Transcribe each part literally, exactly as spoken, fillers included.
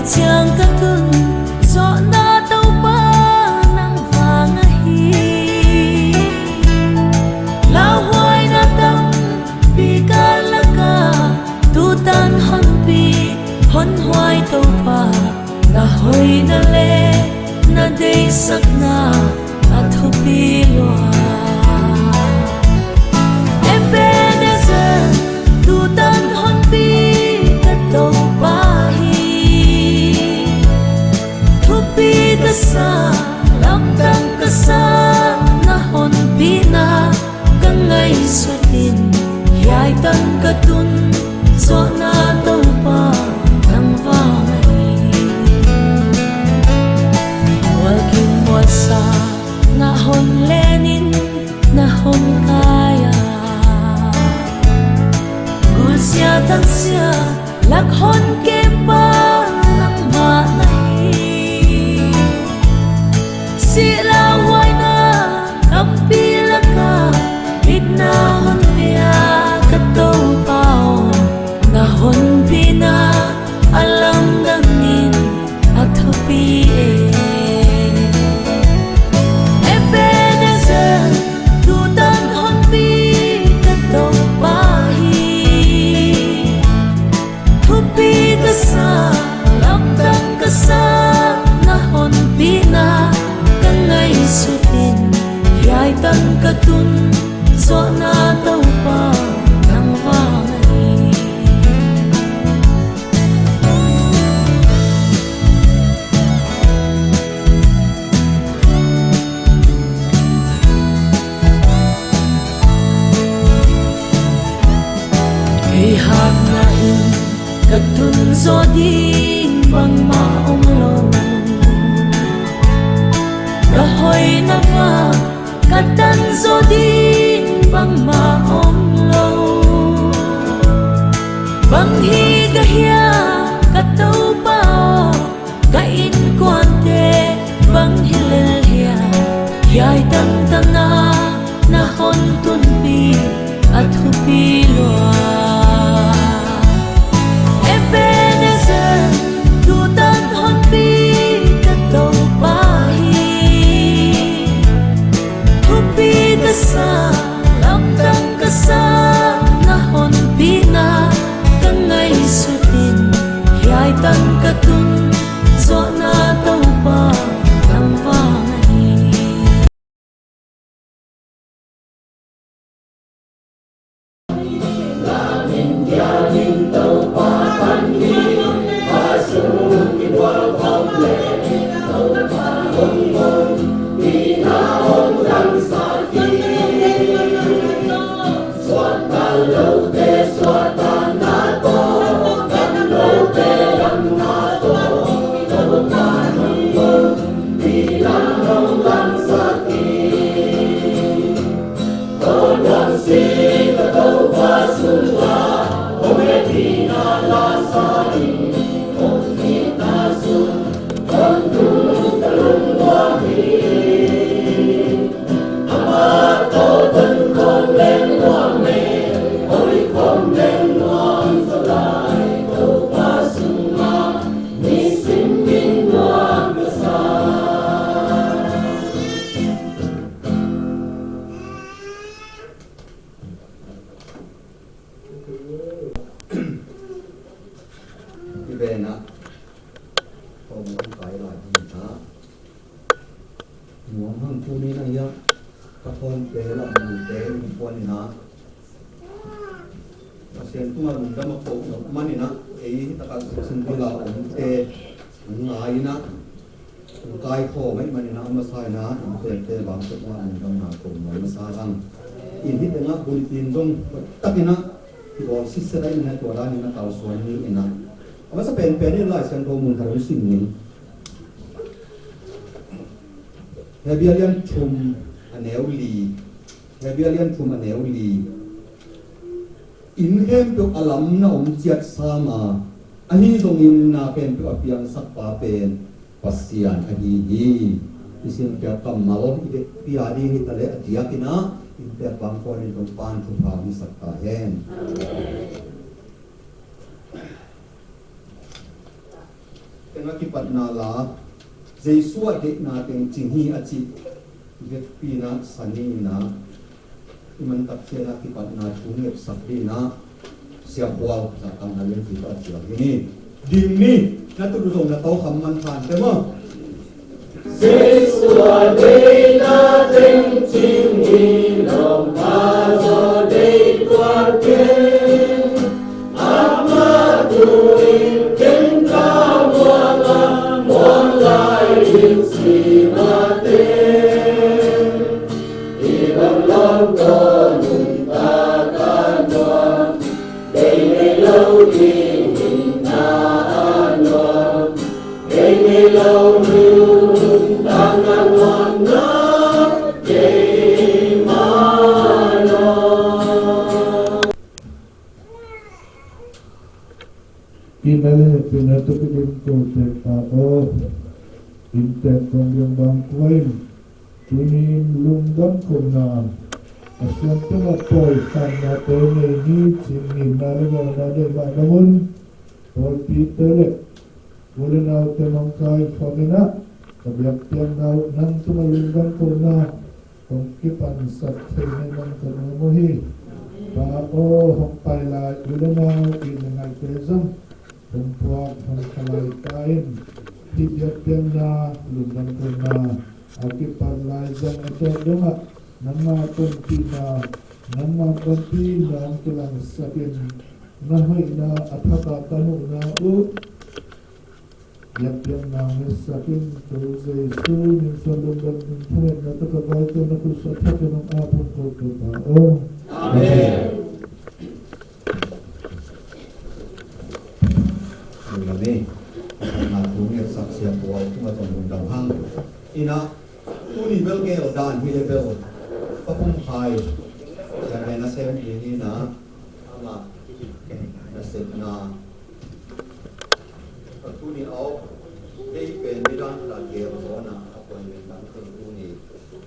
Ciang ka tun zawhna Topa nang vang ahi. Lauhuaina tampi ka lak a, tutan honpi honhuai Topa, na hoina le na deihsakna a thupi lua. Ebenezer, tutan honpi ka Topa hi. Thupi ka sa, lamdang ka sa, na honpina ka ngaihsut in, hiai tan ka tun zawhna Topa nang vang ahi. Mualkim mualsa na hon len in, na hon kai a, gulsia tangsia lak hon kempa nangmah na hi. Sih lauhuaina tampi lak a bitna hon pia ka Topa aw, na honpina a lamdang in a thupi e. Ebenezer, tutan honpi ka Topa hi. Thupi ka sa, lamdang ka sa, na honpina ka ngaihsut in, hiai tan ka tun zawhna Topa nang vang ahi. Kei hakna in ka tun zawh ding bangmah om lo. Ka hoina vang ka tan zawh ding bangmah om lo. Bang hi ka hia ka Topa aw, ka innkuante bang hi lel hia? Hiai tan tan a na hon tunpi a thupi lua. Ebenezer, tutan honpi ka Topa hi. Thupi ka sa, lamdang ka sa, na honpina ka ngaihsut in, hiai tan ka tun zawhna Topa nang vang ahi. I venah thawm hong kai lai hi na. Nuam hang, tuni na hiah ka thawnte lam mite in puan in ah, Pasian tungah lungdam a koh nop man in ah, ei hi takah suksin dila omte ngai in ah, hong kaikhawm ahih man in ah, a masa in ah, in puante bang tungah lungdamna koh nop masa hang. In hih tengah bulletin zong tak in ah kibawl sitset ahih man in ah, tua dan in ah kalsuan ni in ah, a masa penpen in Lai Siangtho mun khat hong sim ning. Hebru lian thum a neu li. Hebru lian thum a neu li. Inn khempeuh a lam na om ciat sam a, ahi zongin na khempeuh a piangsak pa pen Pasian ahi hi. I simpiak kammal i vekpi a ding hi ta leh a diakin ah innpiak bang kuan in Topa'n thupha hong hisak ta hen. Amen. A kipatna la, Jesu a deihna teng cing hi a cih vekpi-in ah Sani in ah i mantak ciangin a kipatna thu ngetsak dingin ah Sia Khual zahtakna lianpi tawh a cial ding hi. Ding ni, na tut uh zong na tokham man than te maw? Jesu a deihna teng cing hi, nong pha zaw deih tuak kei. Amah tu-in ken ka muang a, muang lai in si mah teh, i bang lam tawh nuntak a nuam, bei ngei lo ding hi na a nuam, bei ngei lo ding nuntakna nuamna kei mah lo. Inn a le pina tukin kote pa aw, inntek kong liang bang kuain, tuni in lungdam kohna a suan tungah pawi khanna pawi nei ni, cin nginna le ngawlna deih mah bangun, pawlpite le u le naute mangkai khawm in ah ka biakpiakna uh nang tungah lungdam kohna kong kipansak thei na hi man ka nuam uh hi. Pa aw, hong pai lai u le nau, it le ngaihte zong hong puak hong kha lai ta in, hih biakpiakna lungdam kohna a kipat lai zong a tuak dongah nangma pumpi na, nangma pumpi na hong kilangsak in, na hoihna a thak a ka muhna uh biakpiakna hong ngetsak in, Topa Jesu min suang lungdam in thungetna tawh ka vaihawm na, Khrih a thak in hong ap hong ko Topa aw. Amen. Lungdam hi. Na thu ngetsak Sia Khual tungah zong lungdam hang. Ina, tuni bel gel dan hi le bel, Pa Pum Khai, Sia Khai nasem hi ni na, ama nasepna. Tuni aw, kei pen midang la gel zawna appointment dang teng tuni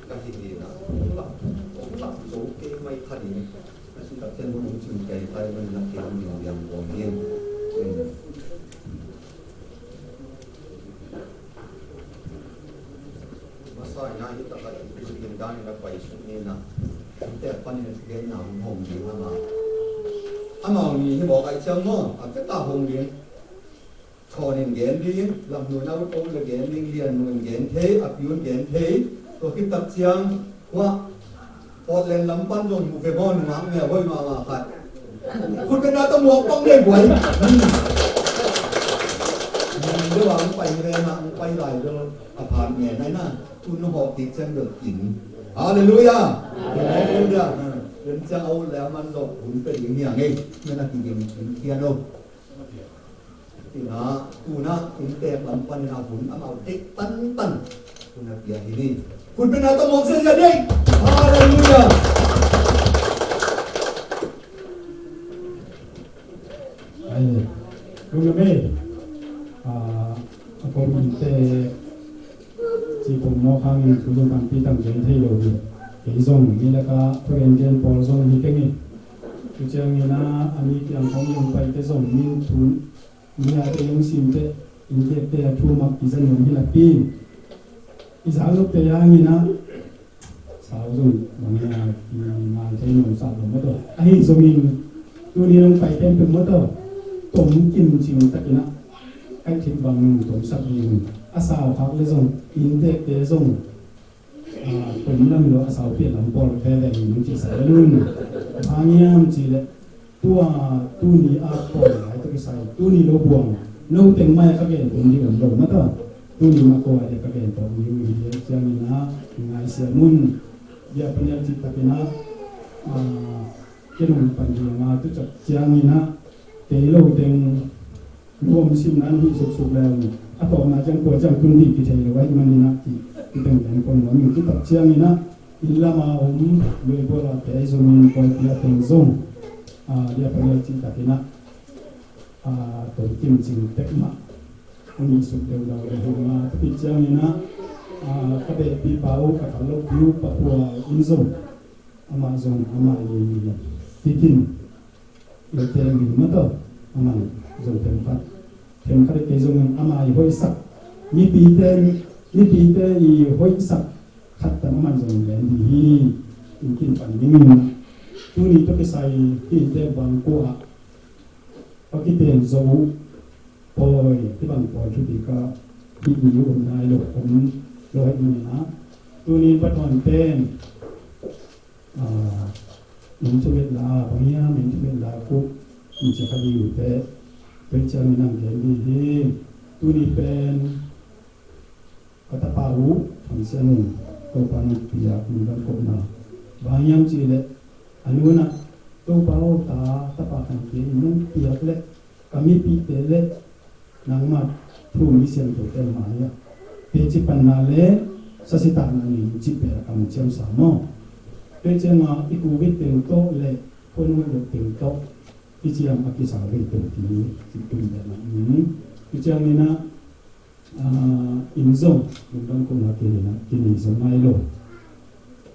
ka hi hi na, hong lak, hong lak zo kei mai kha ding. Na sin tak ciang hong cing kei kai man na kei hong liang liang kong hi. Masa ina hi taka i kin dan ina pai suk ni na. Te panin a thugena hong hong ding ama. Ama hong ni hi bawk ai ciang maw, a keta hong ding. Thawn in gen ding, lam nuina ut om le gen ding, lian nu in gen thei, a piun gen thei. Tua khit tak ciang, hua Portland lam pan zong mu ve maw, nungak mel hoih mahmah khat. Khut beng na tawh muak pang nei buai. Deuh a hong pai hi ve na, hong pai lai bel a phat ngen nai na. Tun hong hawh kik ciang bel kin. Halleluiah. Halleluiah. Ken ciang a ut le a man zawh hun pia ding hi a ngei. Men a kiging kin khian o. Ina, tuna inntek lam panin a hun amau deih tantan hun a pia hi ni. Hun pena tawh mawk ziahziah ni. Halleluiah. Ai, lungdam e. Ah, a kong inntek ci pom mawk hangin thu zong tampi tang gen thei lo hi. Kei zong mi laka thugen gen pawl zong hi keng hi. Tua ciangin ah a mi kiang khawng i hong paite zong mi thu, mi a te hong simte, inntekte a thu mak i za nuam hi napi in, i za lote hangin ah sau zong bang hi a, i ngan thei nuam sa lo maw tawh. Ahi zongin tuni hong pai khempeuh maw tawh, tom kimcing takin ah kaih thik bang tomsak ding, a sau khak le zong, inntekte zong, ah, tom lam lo a sau pian lam pawl veve in hong cihsak le nun. Bang hiam cih leh tua tuni a pawl lai tawh kisai tuni lo buang no teng mai a ka gen pum ding om lo mata. Tuni mah ko a ding ka gen pum ding hi. Ciangin ah ngaihsiam un. Bia panial cih takin ah, ah, ken hong pan ding a tu cak ciangin ah kei lo teng Nuam simna an hih suksuk leng a tawpna ciang kua ciang tun dih kithei lo ahih manin ah cih kiteng leng pon nuam in, kitak ciangin ah inn lama om, leibual a pei zongin, kawlpi a teng zong, a, liap a lial cihtakin ah, a, tawmkim cing tek mah a nih suk deudau le huma, tupi ciangin ah, a, ka behpipa uh, ka kal lopi uh, Pa Pua in zong, amah zong amah i tikin i teng in mataw, amah zong teng khat Khen khat kei zongin ama i hoihsak, mipite, mipite i hoihsak khat tan aman zong gen ding hi. In kin pan dingin tuni tawh kisai hihte bang kua a kiten zo uh pawi, hibang pawi thupi ka hih ni uh om nai lo, om lo hih manin ah tuni pathuan pen, ah, in thumet la, bang hiam in thumet la kuh in cia ka liu te, pei ciangin ang gen ding hi. Tuni pen ka tapa uh Thang Sian Nung, Topa nong piak nong dam kohna. Bang hiam cih leh a nunah Topa aw, ta tapa Thang Sian nong piak leh ka mipite leh nangma thu mi siangthote mai-ah teci panna le sasitakna nei cih pen a kam ciamsa maw? Pei ciangah i covid teng tawh le khuanung a dot teng tawh i ciam a kisa vei tawh ti hi. Cih tun pen a ni. Tua ciangin ah, ah, in zong lungdam kohna kei in ah kinei zong nai lo.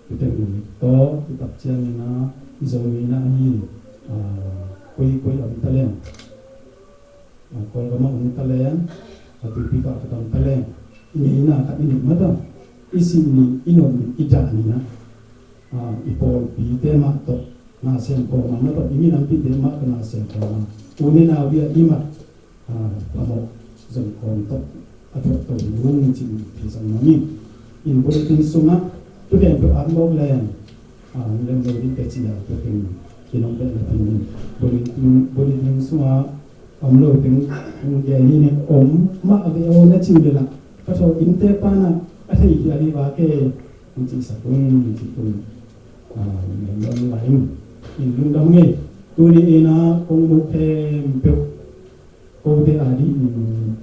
Tua teng ding tawh i tak ciangin ah i Zomite in ah hi, ah, koi koi a om ta leng, ah, Kawlgam ah om ta leng, a tuipi kah khat a om ta leng, i ngeina khat i neih mah ta, i sih ni, i nop ni, i dah ni in ah, ah, i pawlpite mah tawh na sem khawm a, mah tawh i minampite mah tawh na sem khawm a, u ne nau bia i mat, ah, phamawh zong khawm tawh a thuak to ding uh cih theisak nuam ing. In bulletin sungah tu pen tawh at mawk leng, ah, lem lo ding teci a, tu pen kinong pen a pen in bulletin, bulletin sungah om lo teng gen hi ne, om mah a ve aw na cih leh lah ka thaw innte pan ah a thei hi a hi va ke, in cihsak un, in cih un. Ah, in lungdam lai in, in lungdam ngei. Tuni in ah kong muh khempeuh kote a dingin,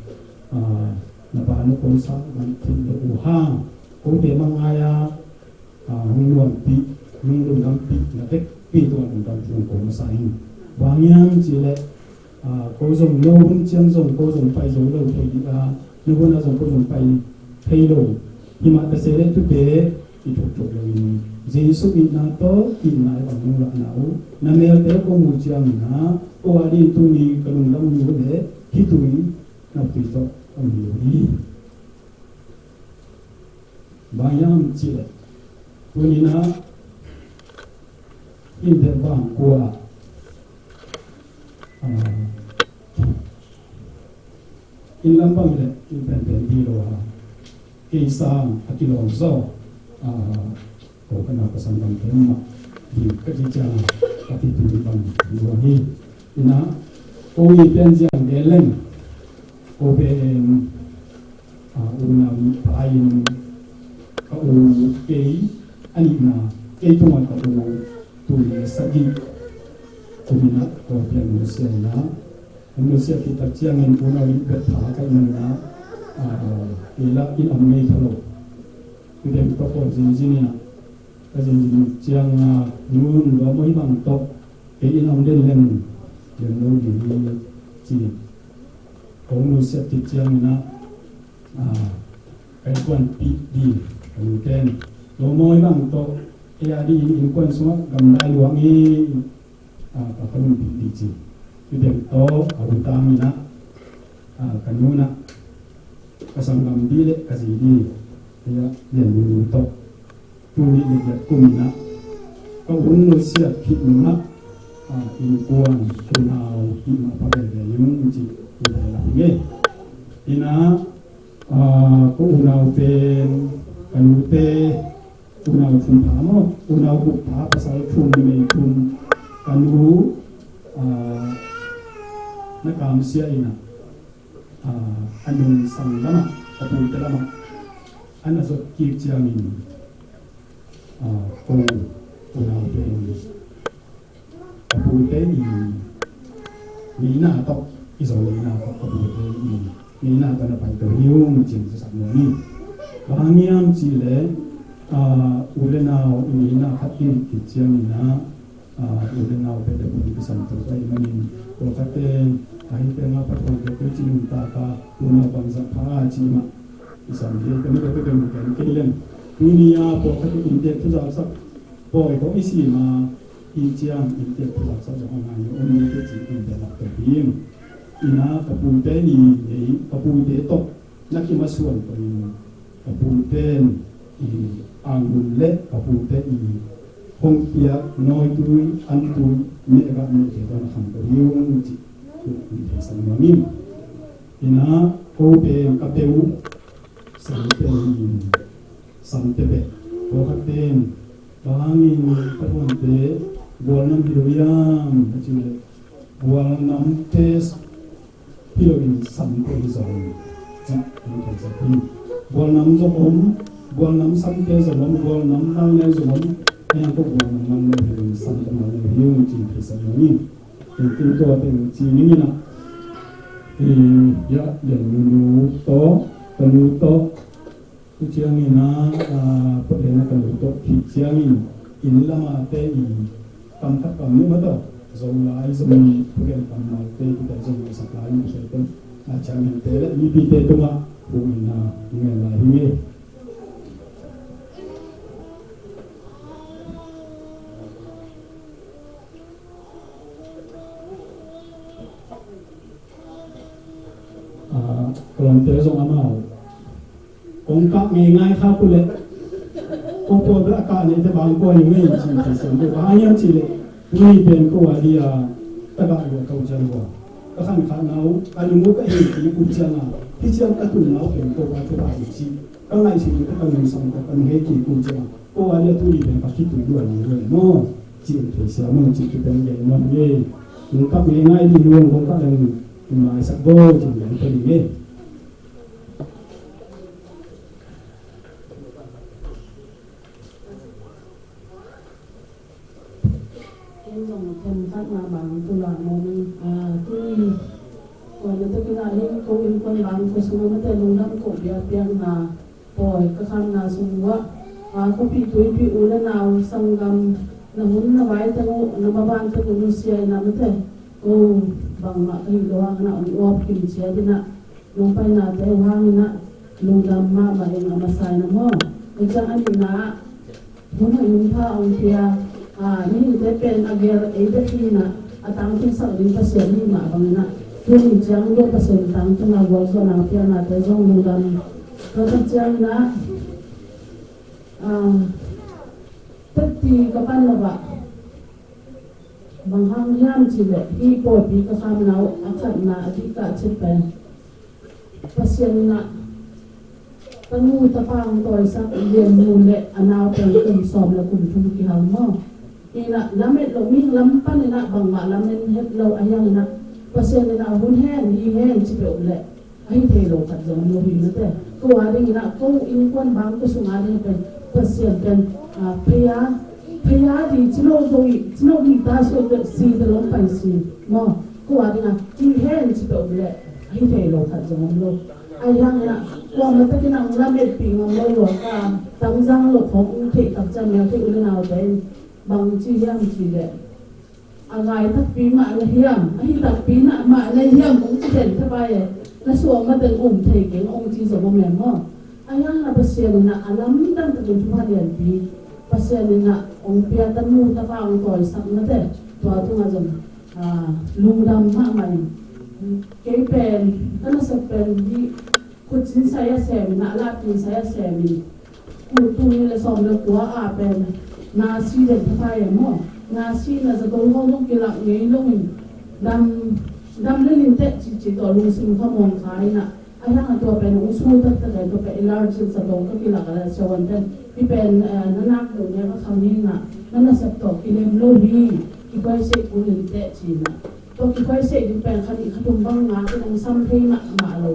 ah, na pa na kong sak man theih loh uh hang, kote mah ngai-a, ah, hong nuampih, hong lungdampih na vekpi tungah lungdam thu kong masa ing. Bang hiam cih leh, ah, ko zong no hun ciang zong ko zong pai zo lo thei ding a, no hun ah zong ko zong pai thei lo. Himah ta se leh tute i thukthuk lo in, Jesu itna tawh itna i bang nung lahna uh na melte ko mu ciangin ah ko a ding tuni ka lungdam ni uh leh khitui naptui tawh ka mu hi. Bang hiam cih leh tuni in ah in deh bang kua, ah, in lam bang le in penpen di lo a, kei sang a kilawm zaw, ah, ko ka nau ka sanggamte mah di ka ci ciang a, ka ti tu bang di lo hi. In ah ko i pian ziang gen leng, ko pen, ah, unau nih pha in ka u kei a nihna, kei tungah ka u tul le sagih kum in ah ka u pian nusia in ah, nusia khit tak ciangin unau nih bek pha ka hih manin ah, ah, kei lah in om ngei pha lo. Tua teng ka pawl zinzin in ah, ka zinzin ciang a, nun lawm aw, hih bang tawh kei in om den leng lem lo ding hi ci. Kong nusiat khit ciangin ah, ah, ka innkuanpih ding ka nute in, lawm aw, hih bang tawh ei a dingin innkuan sungah gamdai luang hi, ah, ka ka numpih ding ci. Tua teng tawh a hun tang in ah, ah, ka nu in ah ka sanggam ding le ka zi ding, ei a lian nu tawh tul nih le giat kum in ah ka u nusiat khit nung ah, ah, innkuan unau hih mah pha veve ung ci, i dai lam hi ngei. In ah, ah, ka unau pen ka nute unau thum pha maw, unau guk pha, pasal thum, numei thum, ka nu, ah, na kamsia in ah, ah, a nungsang lamah, ka pute lamah a na zot kik ciangin, ah, ko unau pen ka pute i ngeina tawh, i Zo ngeina tawh ka pute i ngeina tawh na pai to hi ung ci-in ka sak nuam hi. Bang hang hiam cih leh, ah, u le nau i ngeina khat i neih khit ciangin ah, ah, u le nau pete pun kisam to ka hih manin, pawlkhatte a hih tengah pathuan pete ci nuntak a, unau bangzah pha a cih mah kisam hi. Ka nu ka pete mu ken kei leng, tuni a pawlkhatte inntek thuzaksak pawi kong i sim a, i ciang inntek thuzaksak zong a ngai ni om ni te ci in te lak to ding. Ina ka pute i nei, ka pute tawh na kimasuan panin ka pute i angun le ka pute i hong piak nawitui antui mehgah mehte tawh na kham ka hi ung cih i theisak nuam ing. Ina ko pen ka pe uh Samte in, samte bek. Pawlkhatte in, bang hangin ka tuante gualnam hi lo hiam a cih leh, gualnamte hi lo in samte hi zong om, cih in theisak hi. Gualnam zong om, gualnam samte zong om, gualnam malne zong om, a hiang ko gualnam malne hi lo in samte malne hi ung cih in theisak nuam ing. Ken tua pen ci ning ina, i, ya, ya nu tawh, ka nu tawh, tu ciangin a, a, pawlkhatna ka nu tawh khit ciangin, inn lamate i kam khat kam nih mah tawh, Zolai Zomite pawlkhat kammalte, tu tawh Zomite saklai mite tawh, a, ciangin te le mipite tungah, hu ina, ngen lai hi nge. Ah, ka lawmte zong amau kong kah ngeingai kha kul leh, kong pawl bel a kah neite bang kua hi ngei cih thei siam deuh. Bang hang hiam cih leh, tuni pen ko a dia tagah lua ka uh ciang ua, ka khan khahna uh, ka lung uh ka hei kik uh ciang a, hih ciang ka tunna uh pen ko a tua hi cih ka ngaihsut uh teh ka lungsang tawh ka nung hei kik uh ciang a, ko a dia tuni pen ka khitui lua ni lua maw? Cih in thei siam maw? Cih tu pen gen maw? Hei, kong kah ngeingai ding hi ung, kong kah leng in maisak bo cih gen ka ding e. Ken zong themkhatna bang tu la mawk ing, ah, tuni kua na takin ah hin ko innkuan bang ko sung a mate lungdam ko bia piakna pawi ka khamna sung uah, ah, khuapi tuipi u le nau sanggam na hun na vai teng uh na maban teng uh nusia ina mate ko bangmah ka hih lo hangin ah hong uap kim ciat ina nong painate uh hangin ah lungdam mahmah ing a masa ina maw. Tua ciang a nihna ah hun hoih hun pha hong pia, ah, mihingte pen a gel ei bek hi ina a tangtungsak ding Pasian hi mah bangin ah tuni ciang lua Pasian tangtungna gualzawhna piaknate zong lungdam. Tua tak ciangin ah, ah, tetti ka pan lo ah bang hang hiam cih leh hih pawipi ka khamna uh a khatna a dih kah cih pen Pasian in ah tanu tapa hong tawisak Lian nu le a nau pen kum sawm le kum thum kihal maw? Hi in ah lamet lo, mihing lam pan in ah bangmah lamen het lo a hiang in ah Pasian in ah hun hen hi hen ci peuh leh a hi thei lo khat zong om lo hi mate. Ko a ding in ah ko innkuan bang ko sung a ding pen Pasian pen, ah, phaya, phaya ding ci lo zo i ci lo ding ta suak si te lo pai si maw? Ko a ding ah hi hen ci peuh leh a hi thei lo khat zong om lo. Ahi hangin ah kuamah takin ah hong lametpih ngam lo lua ka, tangzang lo khawng hong theih tak ciang mel theih u le naute in bang ci hiam cih leh a gai takpi mah na hiam, a hi takpi na mah na hiam hong ci den thapai e. Na suah mateng um thei keng hong ci zong om e maw? Ahi hangin ah Pasian in ah a lamdang takin thupha lianpi Pasian in ah hong pia tanu tapa hong tawisak mate tua tungah zong, ah, lungdam mahmah in. Kei pen ka nasep pen hih khutcin sai a sem in ah, lahpin sai a sem in, kul tul nih le sawm le kua a pen na si den thapai e maw? Na si na zato ho zong kilak ngei lo in dam, dam le lin teh cihcih tawh lungsim kha muang kha in ah, ahi hang a tua pen hong su taktak e, tua pen i lar cin zato ka kilak a le siavuan pen hih pen, eh, na nak lo nia ka kham hi in ah, na nasep tawh kilem lo hi, kikhuai seh kul in teh ci in ah. Tua kikhuai seh ding pen kha nih kha thum bang ngak in hong sam thei mahmah lo.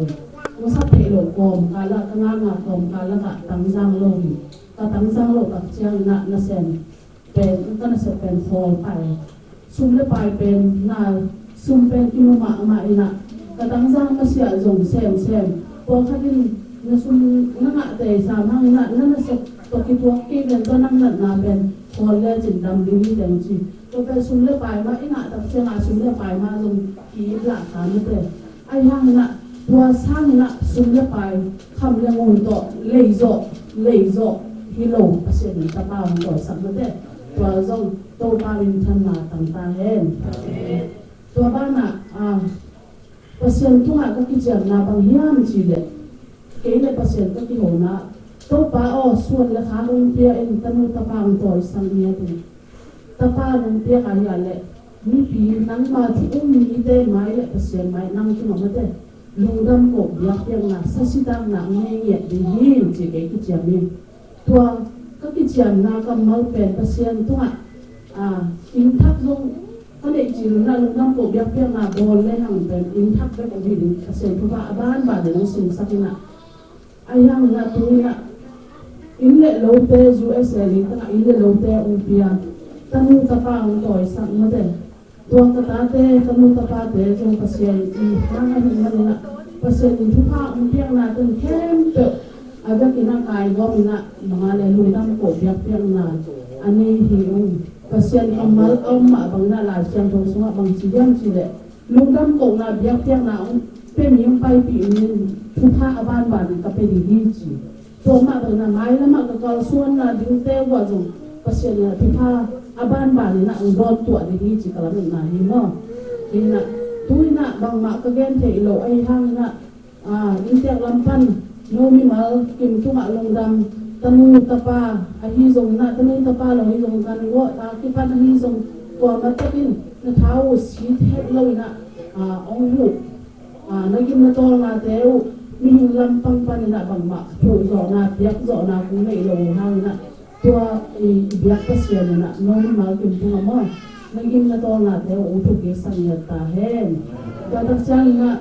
Hong sam thei lo kawmkal ah, ka ngakngak kawmkal ah ka tangzang lo hi. Ka tangzang lo tak ciangin ah nasem pen, ka nasep pen khawl pai. Sum le pai pen na, sum pen kimu mahmah in ah ka tangzang masiah zong semsem. Pawlkhat in na sum na ngah tei sam hangin ah na nasep tawh kituak kei pen tua nang natna pen khawl lecin dam ding hi teng ci. Tua pen sum le pai mah i ngah tak ciangah sum le pai mah zong ki ip lah kha mate. Ahi hangin ah tua sangin ah sum le pai kham le ngun tawh leizawh, leizawh hi lo Pasian in tapa hong tawisak mate. Tua zong Topa minthanna tang ta hen. Tua banah, ah, Pasian tungah ka kiciamna bang hiam cih leh, kei le Pasian ka kihona, Topa aw, suan le khak hong pia in, tanu tapa hong tawisak ngiat in. Tapa nong piak a hia leh, mipi nangma thu um mite mai le Pasian mai nang tungah mate lungdam koh biakpiakna, sasitakna hong nei ngiat ding hi ci kei kiciam hi. Tua ka kiciamna kammal pen Pasian tungah, a, innthak zong ka neih cil un ah lungdam koh biakpiakna bawl le hang pen innthak bek om hi ding, Pasian thupha a banban in hong singsak in ah. Ahi hangin ah tu-in ah inn le lote, U S A ling tangah inn le lote hong pia, tanu tapa hong tawisak mate. Tua ka tate, tanu tapate zong Pasian i hang ahih manin ah, Pasian in thupha hong piakna ten khempeuh a vekin ah kaigawm in ah, bang a le lungdam koh biakpiakna a nei hi ung. Pasian kammal a om mah bangin ah Lai Siangtho sungah bang ci hiam cih leh, lungdam kohna biakpiakna hong pia mi hong paipih in, thupha a banban in ka pia ding hi ci. Tua mah bangin ah mailamah ka kalsuanna dingte uh ah zong Pasian in ah thupha a banban in ah hong dawntuah ding hi ci ka lametna hi maw. Hi in ah tu-in ah bangmah ka gen theih loh ahi hangin ah, a, inntek lam pan no mimal kim tungah lungdam, tanu tapa ahi zongin ah, tanu tapa lo ahi zong, gan gawh ta kipan ahi zong, kuamah takin na tha uh sit het lo in ah, a, hong huh, a, na gim na tawlnate uh mihing lampang panin ah bangmah phuh zawhna, piak zawhna kong neih loh uh hangin ah, tua i, i biak Pasian in ah no mimal kim tungah maw, na gim na tawlnate uh hong thuk kiksak ngiat ta hen. Tua tak ciangin ah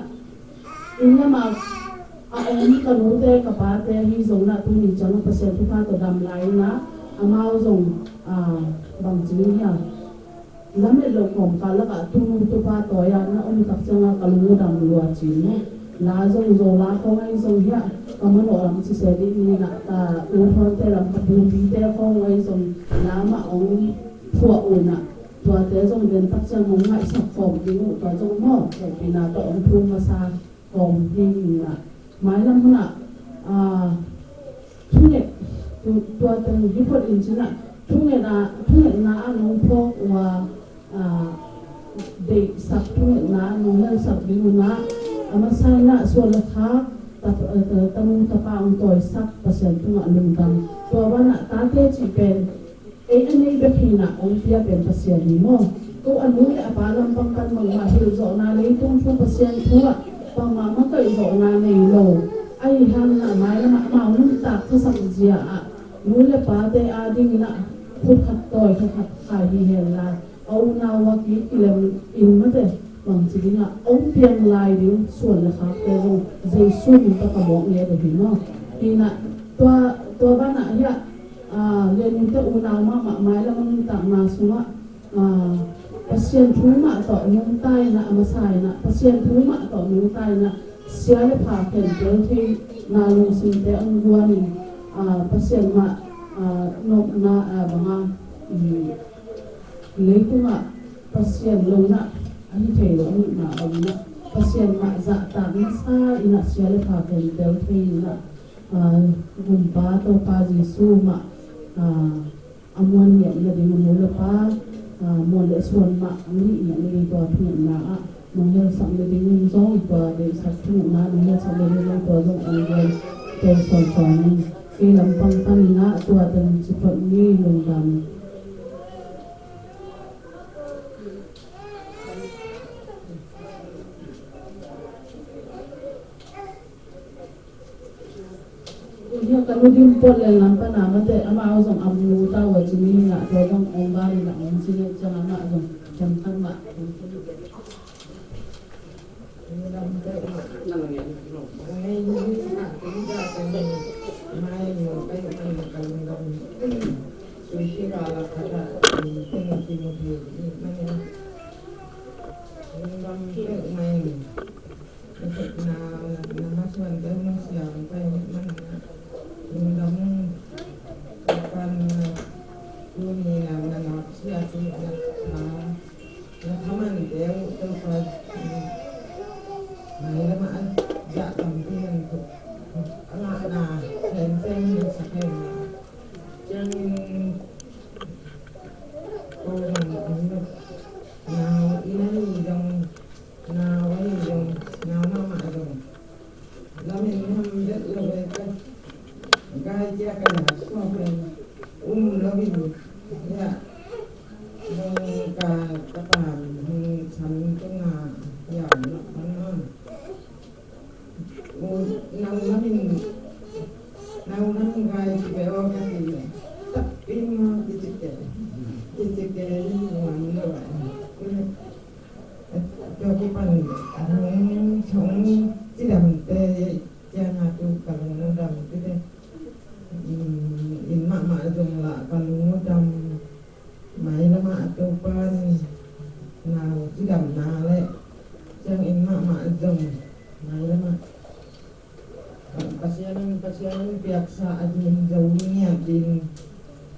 inn lamah a om ka nute ka pate ahi zongin ah tuni ciang Pasian thupha tawh dam lai in ah, amau zong, a, bang ci ding hiam, lamet loh kawmkal lakah tunu tupa tawi a na om tak ciangin ka lung uh dam lua ci-in maw. La zong Zo la khawng ahi zong hiah, ka manawh lam ci se dih ni in ah, ka U Thawnte lam, ka Pumite khawng ahi zong la mah hong phuah uh in ah, tuate zong den tak ciang hong ngaihsak khawm ding uh, tua zong maw, hehpihna tawh hong thum masa kawm hi in ah, mailam hun ah, a, thunget, tu, tua teng hi phot in ci in ah, thunget ah, thungetna ah nong phawk uh a, a, deihsak thungetna ah nong helsak ding un ah, a masa in ah suan le khak, ta, ta, tanu tapa hong tawisak Pasian tungah lungdam. Tua banah tate cih pen ei a nei bek hi in ah hong pia pen Pasian hi maw. Ko a nu le a pa lampang pan bangmah hilh zawhna, leitung thu, Pasian thu ah bangmah makaih zawhna nei lo. Ahi hangin ah mailamah amau nuntak thusak zia ah nu le pate adingin ah khut khat tawi khat khat khai hi hen la, a unau a ki, kilem in mate, bangci dingah hong piang lai ding suan le khakte zong Jesu min tawh ka mawk ngiat uh hi maw. Hi in ah tua, tua banah hiah, a, Lian Ngun te unau mahmah mailam a nuntakna sungah, a, Pasian thu mah tawh nungta in ah, a masa in ah Pasian thu mah tawh nungta in ah, sia le pha khentel theihna lungsimte hong guan in, a, Pasian mah, a, nopna, a, banga, um, leitungah Pasian lo in ah a hi thei loh a hihna bangin ah Pasian mah zahtak masa in ah sia le pha khentel thei in ah, a, Gumpa Topa Jesu mah, a, a muan ngiat nading uh nu le pa, a, muan le suan mah a nih ngiat nading tua thungetna ah nong helsak nading un zong, tua deihsak thungetna nong helsak nading un zong, tua zong hong gen tua sawnsawn in, kei lampang panin ah tua teng ci phot ni. Lungdam. Tua hi a ka nu Dim Puat Leng lam pan a mate, amau zong a mu ta uh a ci ni in ah, tua zong hong gal in ah hong ci leh ciang amah zong khen khat mah. Lungdam peuhmah in. Na, na, na masuante hong siang pai ahih manin ah lungdam ung. Tua pan tuni na, na ngaksia cih na tha, na thamante uh Topa, mailam ah a zah tampi hong tuk, a ngahna khempeuh hong sak hen. Ciangin ko zong om lo, nau i na hi zong, nau ahi zong, Tua kipan hong, hong cidamte ciangah tu ka lungdam kite. Inn mahmah zong lah ka lungdam. Mailamah Topan na cidamna le ciangin mahmah zong mailamah Pasian in, Pasian in piaksa a din zo ngiat din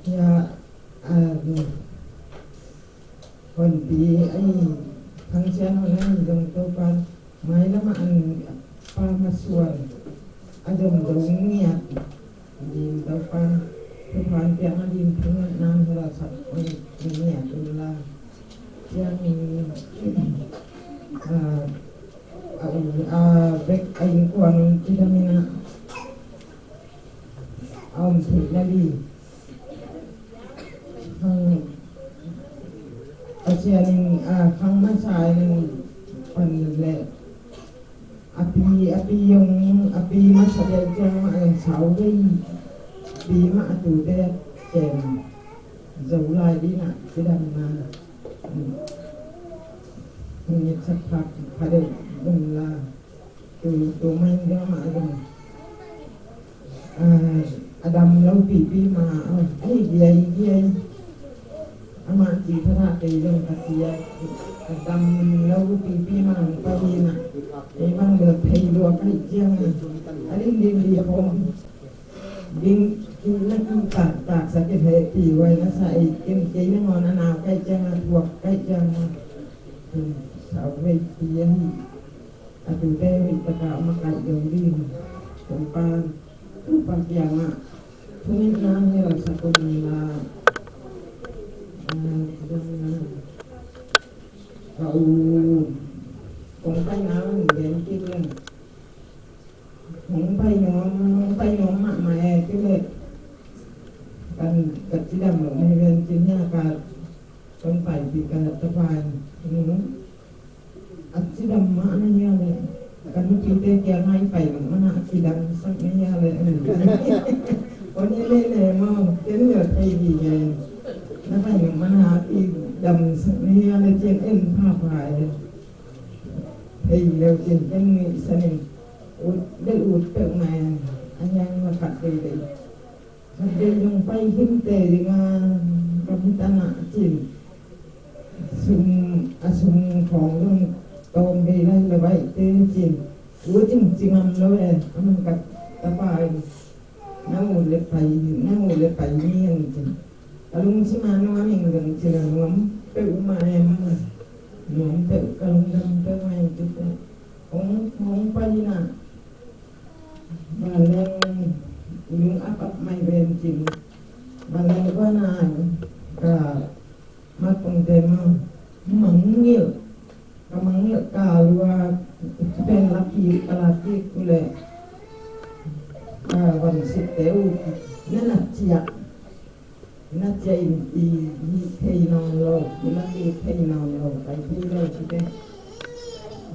hia, a, honpi a i thangsian hon a i zong Topan mailamah an pa masuan a zong zo ngiat din Topan thuphan piakna din thungetna hong sak ngiat unla. Ciangin a, a, a bek a innkuan cidam in a, a om theihna li. Khang Pasian in, a, khang masa in pan le a pi, a pi zong, a pi masa deuh ciang mah zong sau vei pi mah a tute a kem zo lai ding a cidamna. Hong ngetsak phak pha deuh dong la. Tu, tu mai deuh mah dong. A, a dam lo pipi mah, a, ei giai giai. Amah ci thadhah kei dong ka ci a, a dam lo pipi mah hong pai in a. Ei bang bel thei lua ka hih ciang a, a ding ding di khawm. Ding, na kin tak, tak sa kei hehpih huai na sa ei ken kei nangawn a nau ka hih ciang a, thuak ka hih ciang a. Sau vei pi a hih. A tute hoih taka makaih deuh ding. Topa, Topa kiangah thungetna hong hilhsak un la. A, ka u kong paina hong gen kik leng. Hong pai nuam, hong pai nuam mahmah e, kei leh kan ka cidam lo mah hi ven cin hia ka tong paipih ka tapa in. A cidam mah na hia leh ka nupite kiangah i pai mah na a kidamsak na hia leh. Kon i leh leh maw, ken leh thei ding e. Na pai mah na a kidamsak na hia leh cin en phapha e. Thei leu cin ken nuihsan in ut bel ut peuhmah e. A hiang la khat veivei. Khat vei zong pai himte ding a, ka mi tan ah cin. Sum, a sum khawng zong tawm vei lai lo baihte cin. U cing ci ngam lo e, a man ka tapa in. Na ut le pai, na ut le pai ni ang cin. Ka lungsim a nuam ing zong cin a nuam peuhmah e. Nuam peuh, ka lungdam peuhmah e cin. Hong, hong pai in a. Vanleng lung a pap mai ven cin. Vanleng guana ka makpongte ma mangngilh. Ka mangngilh ka lua pen laki ka laki kule. Ka vansitte uh na na ciah. Na ciah in i, i thei nawn lo, i lak i thei nawn lo, kai thei lo ci te.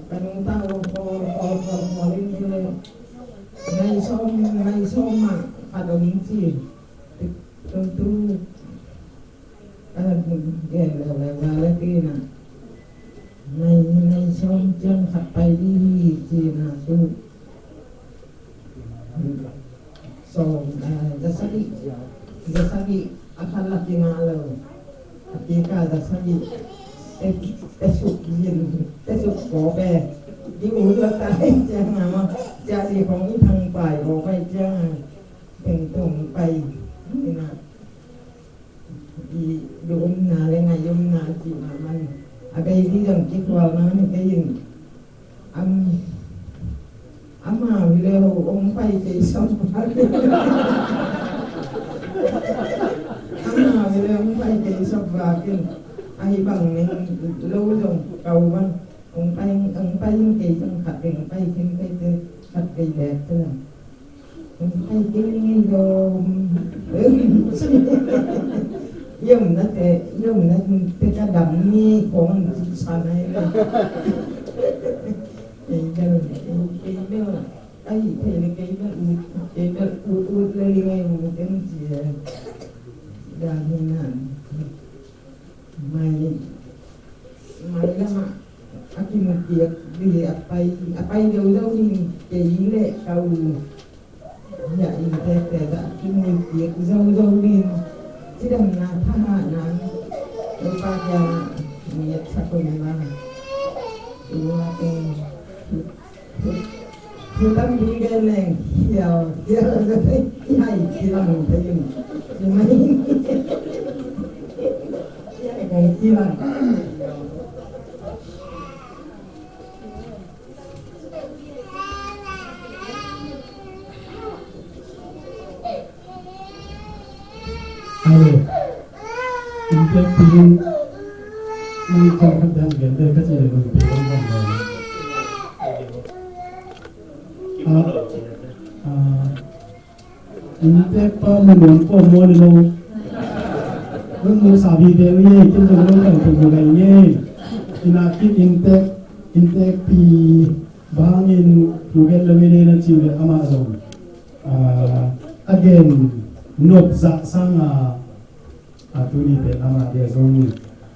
Ka nungta lo khawl, khawl, khawl, khawl in ci le. Nai sawm, nai sawm mah khat om ci. Tung tu. Ka gen lo le, wa le ti na. Nai, nai sawm ciang khat pai di hi ci na tu. Sawm, eh, za sagih, za sagih a khat la kingah lo. A kika za sagih te, te suk zin, te suk kawp e. Ki ut lo ta ciang a ma, ciah di kong i thang pai kawp pai ciang a. Teng tong pai ni na. I, i omna le ngai omna cih mahmah in. A bei ding zong kikhual mahmah in kei in. Am, amau hi le hong pai kei sawm vak in. Amau hi le hong pai kei sawm vak in. Ahi bang neng lo zong kau bang. Hong pai, hong pai in kei zong khat vei hong pai khin kei te khat vei bek te. Hong pai kei ngei lo. Yom na te, yom na te ka dam ni kong ci sa nai le. Kei bel, kei bel, ai, kei le kei bel, kei bel, ut, ut le li ngai ut den ci. Dan hi nan. Mai, mai lamah, Kimu piak dih a pai, a pai deuh deuh ding kei leh ka u. Hiah inntekte tawh kimu piak zo zo ding. Cidamna thahatna Topa kiangah mi a sak un la. Tua teng thu tampi gen leng hiau hiau za thei, hiai kilang thei un. Hiai kong kilang. Alo. Inntek pi in, in kong khat dan gen de ka ci le nung pi in bang lo. Ah, ah, inntek pa mu nuam pua mua ni lo. Mun mu sa bi be wi, kin zong lo kang tung mu lai nge. Ina kit inntek, inntek pi bangin mu gen lo wi ne na ci le ama zong. Ah, a gen nop zah sanga, ah, tuni pen amah dia zong,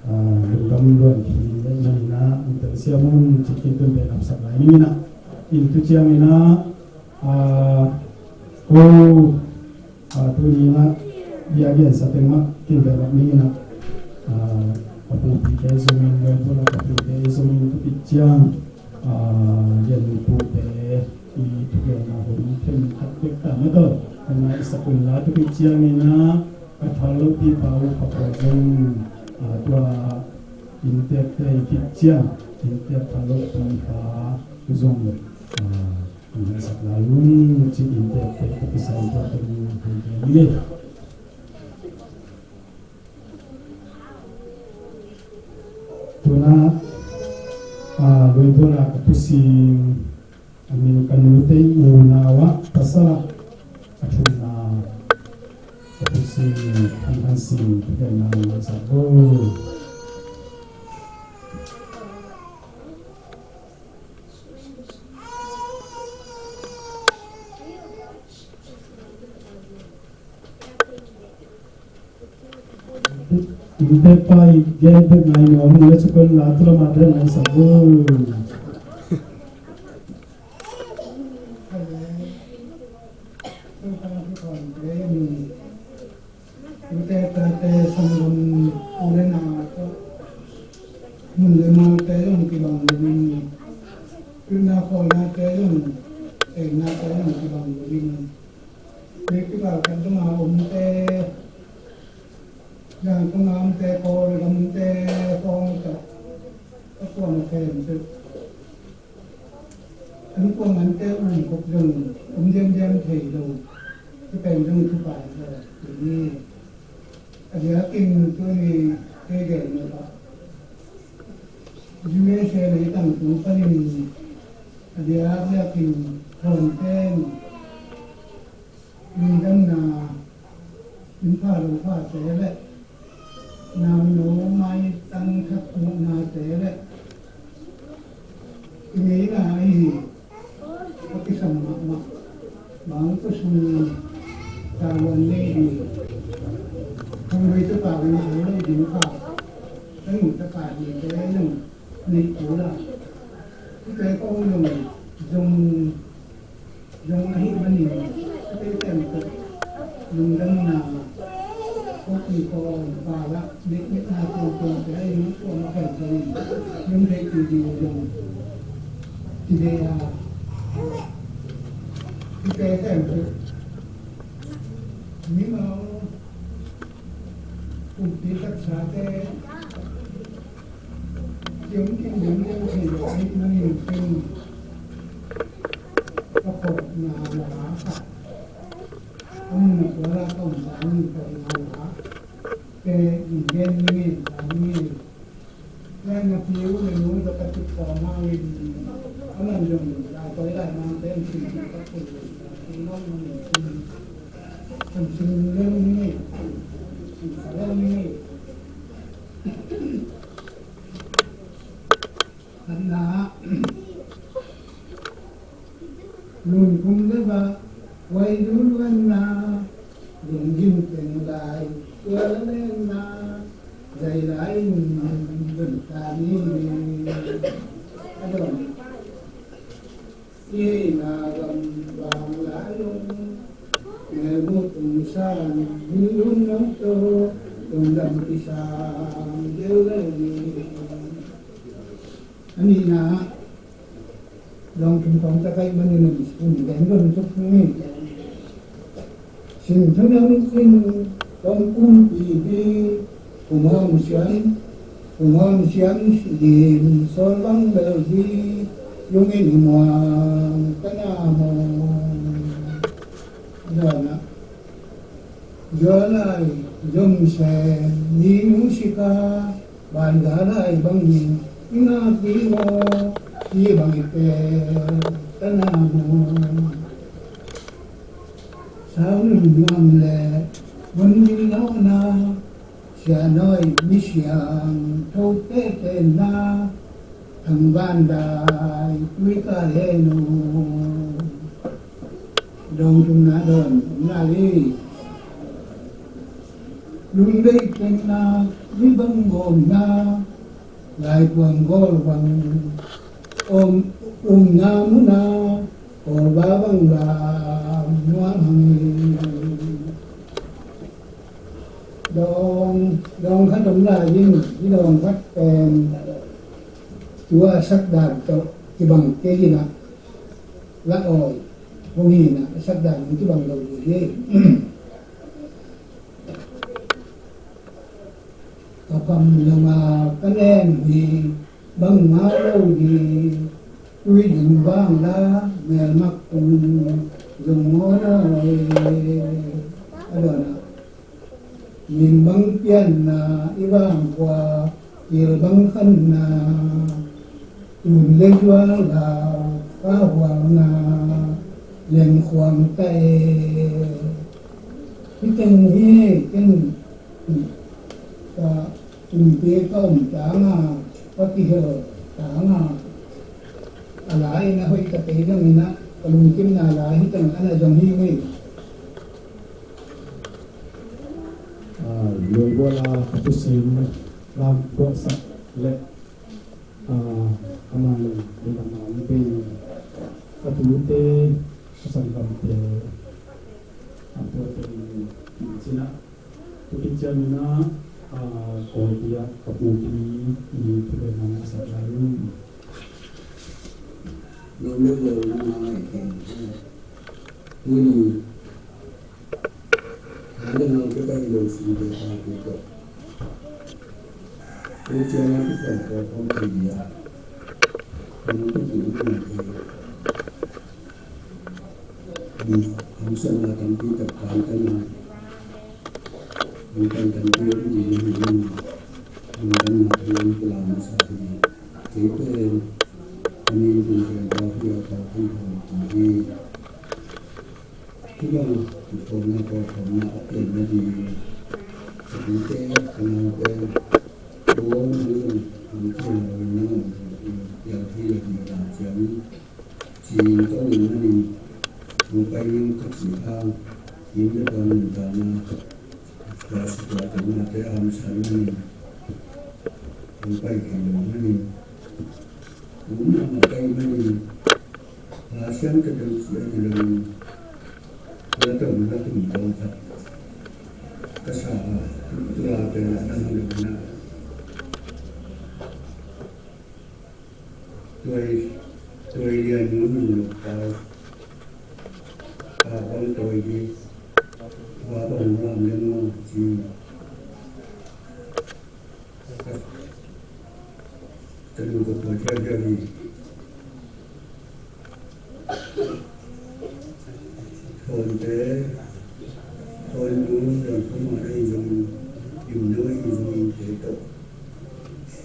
ah, lungdam luan khin na ina, in telsiam un ci khin tun pen apsak lai ning ina. In tu ciang ina, ah, ko, ah, tuni ina, bia gen sa teng mah kin pen ning ina. Ah, a pupite zong in, a pupite zong in tu pi ciang. Ah, gen pute i thugenna hun themkhat bek ta mah tawh ka ngaisak un la, tu pi ciangin ah ka thalo pi pa uh ka pa zong, ah, tua inntekte i kip ciang inntek thalo pi pa zong, ah, ka ngaisak la lung ci inntekte ka kisai tua teng hun thei ni. Tuna, ah, lui tuana ka pu Sing, a min ka nu tei u nau ah pasal ah a thumna ka pu Sing, an han Sing, ka gen na sa bo. Inntek pa i gen bek ngai nuam, hong le sukun la tu la ma bek ngai sa bo. Tute tate sanggam u le nau tawh mun le malte zong kibang lo ding. Pilna khawlnate zong, teihnate zong kibang lo ding. Festival khat zong a omte, Yangon a omte, Kawlgam omte khawng tawh ka kuan a khem tawh. An kuang ante um kop zong om diamdiam thei lo. Hih pen zong thupha hi lo hi. A diakin tuni kei gen nop ah U S A leitang tung panin a diakin Kawlten lungdamna, in pha lo phate le namno maitang thak muhnate le i ngeina ahi a kisam mahmah. Bang tua sung tavuan nei ding, hong lui tu pa ka nei lo ding kha, ka nu ta pa ding te nong nei ko la. Hihte kong zong, zong, zong ahih manin, hihte teng ko lungdamna, ko ki ko pa la, nek nek na ko ko te ai nong ko ma kan zong, nong dei ki ding zong, ki dei a, hihte teng ko, mimau, kumpi taksate, Kiom kiom liang liang thei lo ahih manin pen ka phawkna la khat, a mun a kual a ka om ta in phawkna la te in gen ning in ta ning in. Len na pi u le nu tawh ka cik kawm a in, a man zong lai koi lai mang te in sin ka phun in, in long in sin, in sin lem ning in, in sa lem ning in. Khatna, lunkhum le va, vai lu luanna, lunggim teng lai, tua la lenna, zai lai in, lun ta ni. A dawn. Ina gam bang lai lung, ngelmu tung san, min lun nong to, tung dam kisang, deu lai ni. A nihna, dong thum khawng ta kaih manin a bispun den don suk ni. Sin thunang sin tong kumpi hi, kumhawm siam, kumhawm siam dim, sawl bang bel hi, lungin muang ka na mawng. Zuanah, zualai, zom sen, ni nu sika, ban galai bangin, i ngak ding aw, hi bang i pel, ka na mawng. Sau nun nuam le, mun min lawhna, sianoi mi siang, tho tete na, thang van dai, tui ka he nu. Dong thumna dawn, na li. Lunglei tengna, mi bang gawmna, lai puang gawl bang, om, umna muna, kawlba bang lam nuam hang. Dawng, dawng khat om lai in, i dawng khat pen, tua sak dan tawh kibang kei hi na, la awi, hong hi na, sak dan hong kibang lo ding hi. Ka pam lama ka nem hi, bang ngau lo hi, tui ding bang la, melmak kung zong ngaw nawi. A dawn ah, min bang pianna, i bang khua, kil bang khanna, tun le zual lau, ka hualna, leng khuang ta e. Hi teng hi, ken, ka, Kumpi ka om tanga, ka kihel tanga, a lai in a hoih ka tei dang in a, ka lungkimna lai hi teng ana zong hi ngei. Ah, Lungbual a ka tusim lam puaksak le, ah, a man in a man pei ka tute, ka sanggamte, a puate in cina. Tukin ciang in ah, Kawlpi ah ka pupi i thugenna a sak lai un. Lungdam lo na ngai keng. Tuni, hana ngai ka kai lo si de ka pu ko. Tukin ciang in ah ka kai lo si de ka pu ko. Nung ka pu ko. Hamsatna tampi tak kan kan a, hong kankan piak ding hi, hong kanna piang pula masa hi. Kei pen a min tung pen tau hi a, tau kan tau hi. Hi bang, i khawmna, kawlkhawmna a pianna ding, ka tute, ka naute, kawlna ding, hong piang lo in, nang hong piang hi lo ding a ciang. Cin ka um manin, hong pai ning ka cih hang, inn le puan nuntakna, tua sukua tawhnate a hamsa manin, hong pai thei lo manin, um mahmah ka hih manin, la siam ka deuh cih a hi loin, la tom la tum tawm khat ka sa a, tu la pen a dang hi lo na. Tuai, tuai lian nu nun luk pau. Pa bang tawi di. Pa bang lam leng maw ci. Ka nu ka pa cia cia hi. Phone te, phone nu, phone phone ma na hi zong, lim nu hi zong in te to.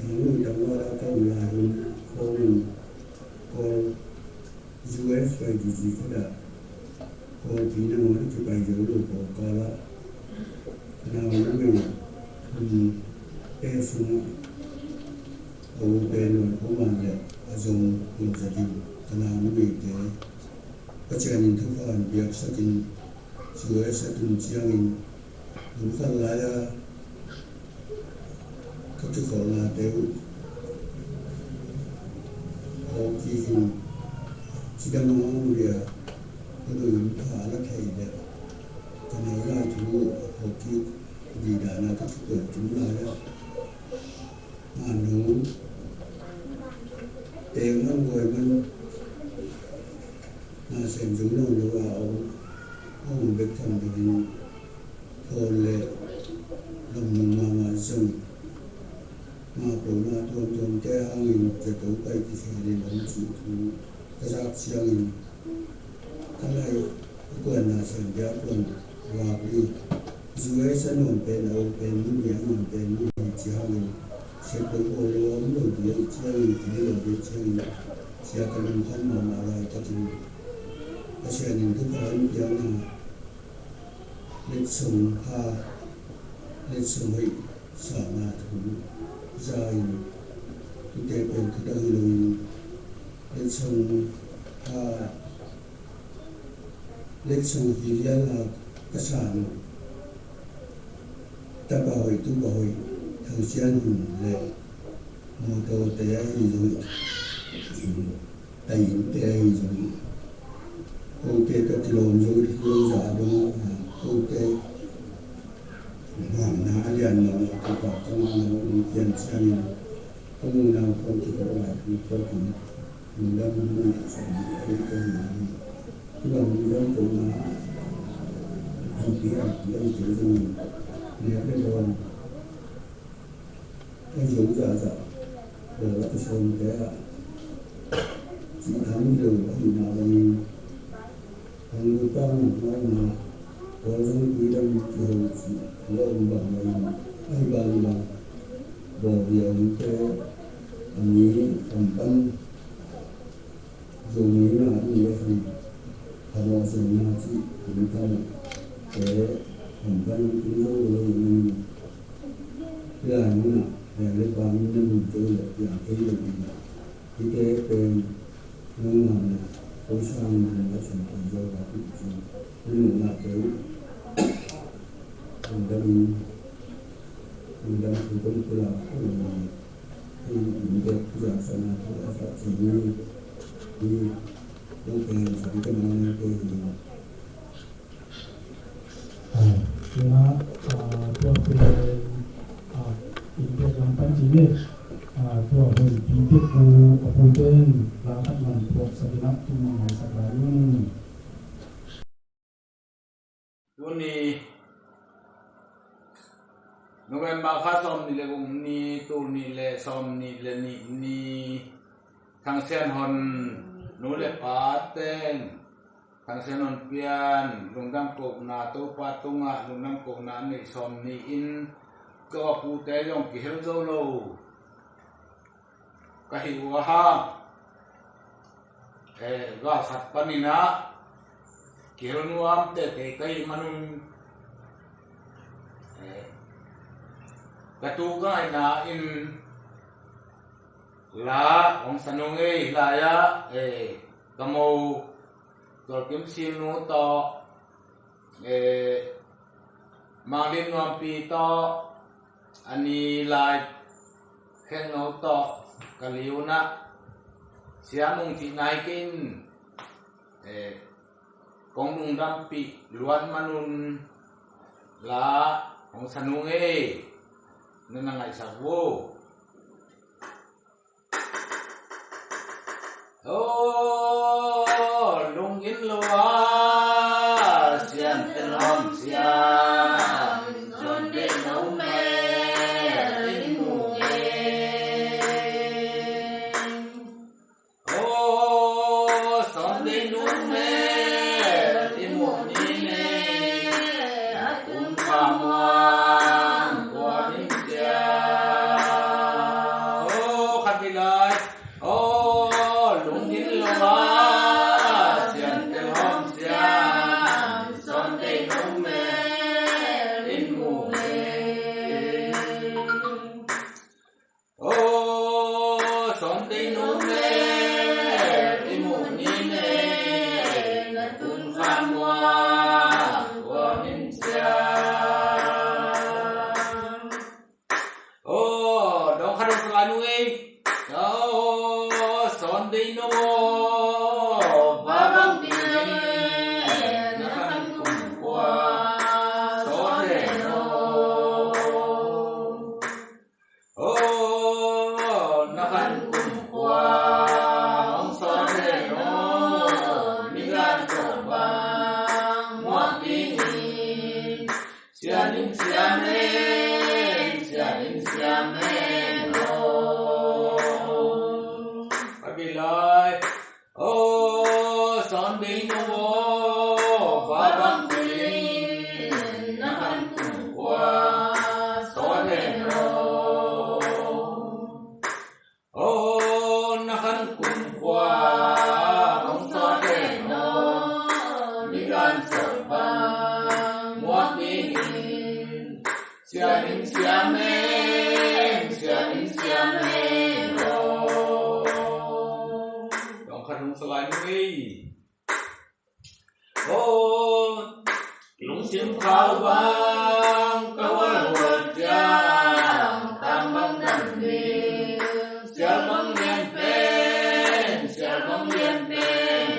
Nu tang wa la ka u la hun, phone call, U S pai di di ka da. Call pi na mo na ki pai zong lo call ka la. Ka na wa na me, um, e sung a, a u pe no phone ma le, a zong lo za di, ka na wa na me te. Pasian in thupha in piaksak in, U S a tun ciangin, hun khat lai-a ka kikholhnate uh, Hawk kik in, cidam a hong ria, ka nuam pha a la thei leh ka nai lai thu a hawk kik didana ka thupiak tum lai ah, manu teng hong guai man, na sem zung lo lo a om, hong bek tham dingin thawn le lamnung mahmah zong, mapona tuamtuamte hangin zato pai kikhelin om cih thu ka zak ciangin, ka lai a kuanna siangte a kuan vak ding. Zu ei sa nuam pen a om pen mun hi a nuam pen mun hi ci hangin, siat lo aw lo a om lo ding a ih ciangin, kini lo ding ciangin, sia ka lungkhan mahmah laitakin Pasian in thupha in piakna, letsong pha, letsong hoih sahna thu za in, tute pen thudang hi loin, letsong pha, letsong hi lian a ka sa lo. Tapa hoih, tupa hoih, Thang Sian Hun le mawtawte ahi zong, tainte ahi zong, kote ka kilawm zo lo za dong a, kote nuamna a lian lo, Topa ka ngah lo, hong pian ciangin ka nunau khawng kikawh lai, kikawh kik, lungdam hong ngah sa ding a, kote nuam hi. Tua lungdam kohna, hong pian, hong pian ciangin, nek le dawn a zo zahzah, Paul a kisawmte ah cih tham hi lo ahih mah bangin, hong lutang ngaihna, Paul zong tuidam kiho cih lo bang bangin, ahi bangbang, bawlbia omte a mi, a mi pan Zomi na i ahi, phamawh zonna cih kum tangte hong pan tung zo lo in, hih lai munah leng le pang in na mun zo le piang thei lo in, hihte pen nungmah na ko sang in na sum thei zo a, hih cih na nungnahte uh lungdam in, lungdam thu kong pulak uh. Tuni November kha sawmnih le guk ni, tul nih le sawmnih le nih ni, Thang Sian Hon nu le pa ten Thang Sian Hon pian lungdam kohna, Topa tungah lungdam kohna a neih sawmnih in, ka upate zong kihel zo lo ka hi uh a hang, eh, gal khat panin ah kihel nuam teitei ka hih manun, eh, ka tu ka ngaihna in la hong sa nung ei, lai ah, eh, ka mo Tual Kim Sing nu tawh, eh, Mang Lim Nuampi tawh, a ni lai khekno tawh ka liunah siam ung cih nai kei in, eh, kong lungdampih luat manun la hong sa nung ei, na na ngaihsak uh. Aw, lungin lo a siam tel hawm siam, Sunday no mel in mu ngei. Aw, Sunday no mel in mu ni ngei. A tum kha muang kua in cia. Aw, khat ni lai. Aw, lungin lo a siam tel hawm siam, Sunday no mel in mu ngei. Aw, Sunday no mel in mu ni ngei. Ei no, va bang pil in na khan kumkhua sawt hen aw. Aw, na khan kumkhua hong sawt hen aw. Migan sawt bang muak dingin sian in siam hen, sian in siam hen aw. Ka bil lai. Aw, sawn bei no aw, va bang pil in na khan kumkhua sawt hen aw. Aw, na khan kumkhua hong sawt hen aw. Migan sawt bang muak dingin sian in siam hen, sian in siam hen aw. Dong khat hong salai ni ei. Aw, lungsim khau bang ka hualhual ciang, tang bang dam ding, sial bang lian pen, sial bang lian pen.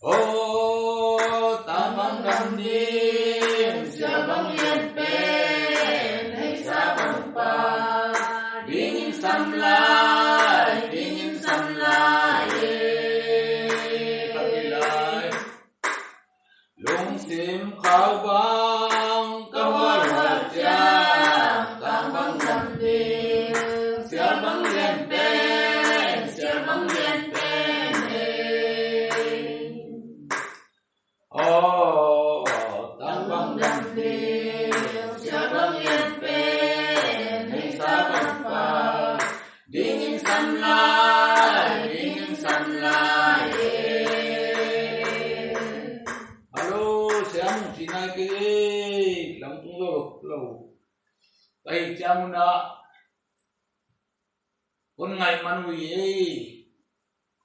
Aw, tang bang dam ding, sial bang lian pen, neisa bang pa dingin sam lai, dingin sam lai e. Ka bil lai. Lungsim khau bang ka hualhual ciang, tang bang dam ding, sial bang lian pen, sial bang lian pen e. Aw, tang bang dam ding, sial bang lian pen, neisa bang pa dingin sam lai, dingin sam lai e. Hello, siam ci nai kei e, lam tung lo lo. Kai ciang un ah, kong ngaih man uh hi ei.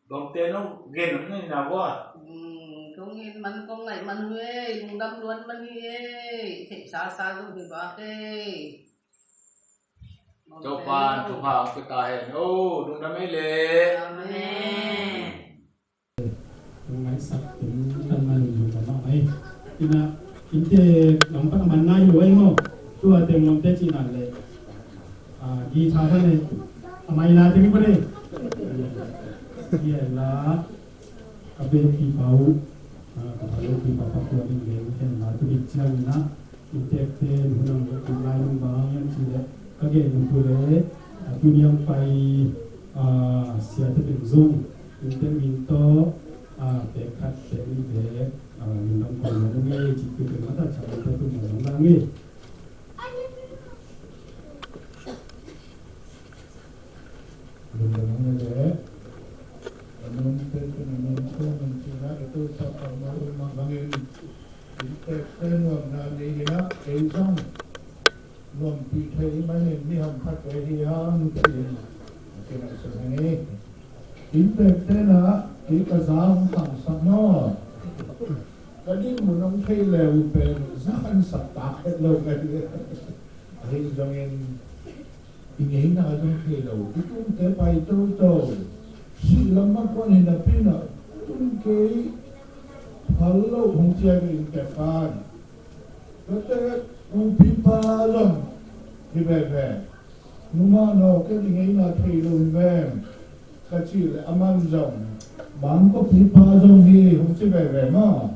Bangte no gen om nei na bua. Hmm, kong gen man, kong ngaih man uh ei. Lungdam luan man hi ei. Theihsa sa lo hi bak ei. Topa thupha hong pia ta hen. Oh, lungdam ei le. Amen. Ngaihsak tung kan man lungdam mah ei. Ina, innte lampak a man nai lo ei maw. Tua teng lawmte cihna le. Ah, guitar kha ne. A mai na teng kha ne. Sia la. Ka bepi pau. Ah, ka pau pi pau pa kuan in le. Ken la tu bik ciang na. Inntekte hun ang kum lai nung bang hiam cih leh ka gen uh tu leh, a, tuni a pai, a, siate pen zong inntek min tawh, a, pek khat pek nih bek, a, lungdam ko lo nung ei cih tu pen mata ciang inntek tu mah nung la ngei. Lungdam nung ei leh. A nungte pen a nungte nung cih na ka tu sa pa ma un mah bangin. Inntekte nuamna ni hi a, ei zong nuampih thei mah in mi hamphatte hi hang ci-in a kingaihsun hi. Inntekte na kei ka za hong khangsak maw? Ka dinmun hong thei le uh pen za khansak tak het lo ka hi. Ahi zongin i ngeina zong thei lo, i tumte pai toto. Sih lam mah kuan hi napi-in ah, tun kei phal lo hong ci a, inntek pan. Tua teh u pipa zong hi veve. Numa no, kei i ngeina thei lo hi veng ka cih leh aman zong, bang ko pipa zong hi hong ci veve maw.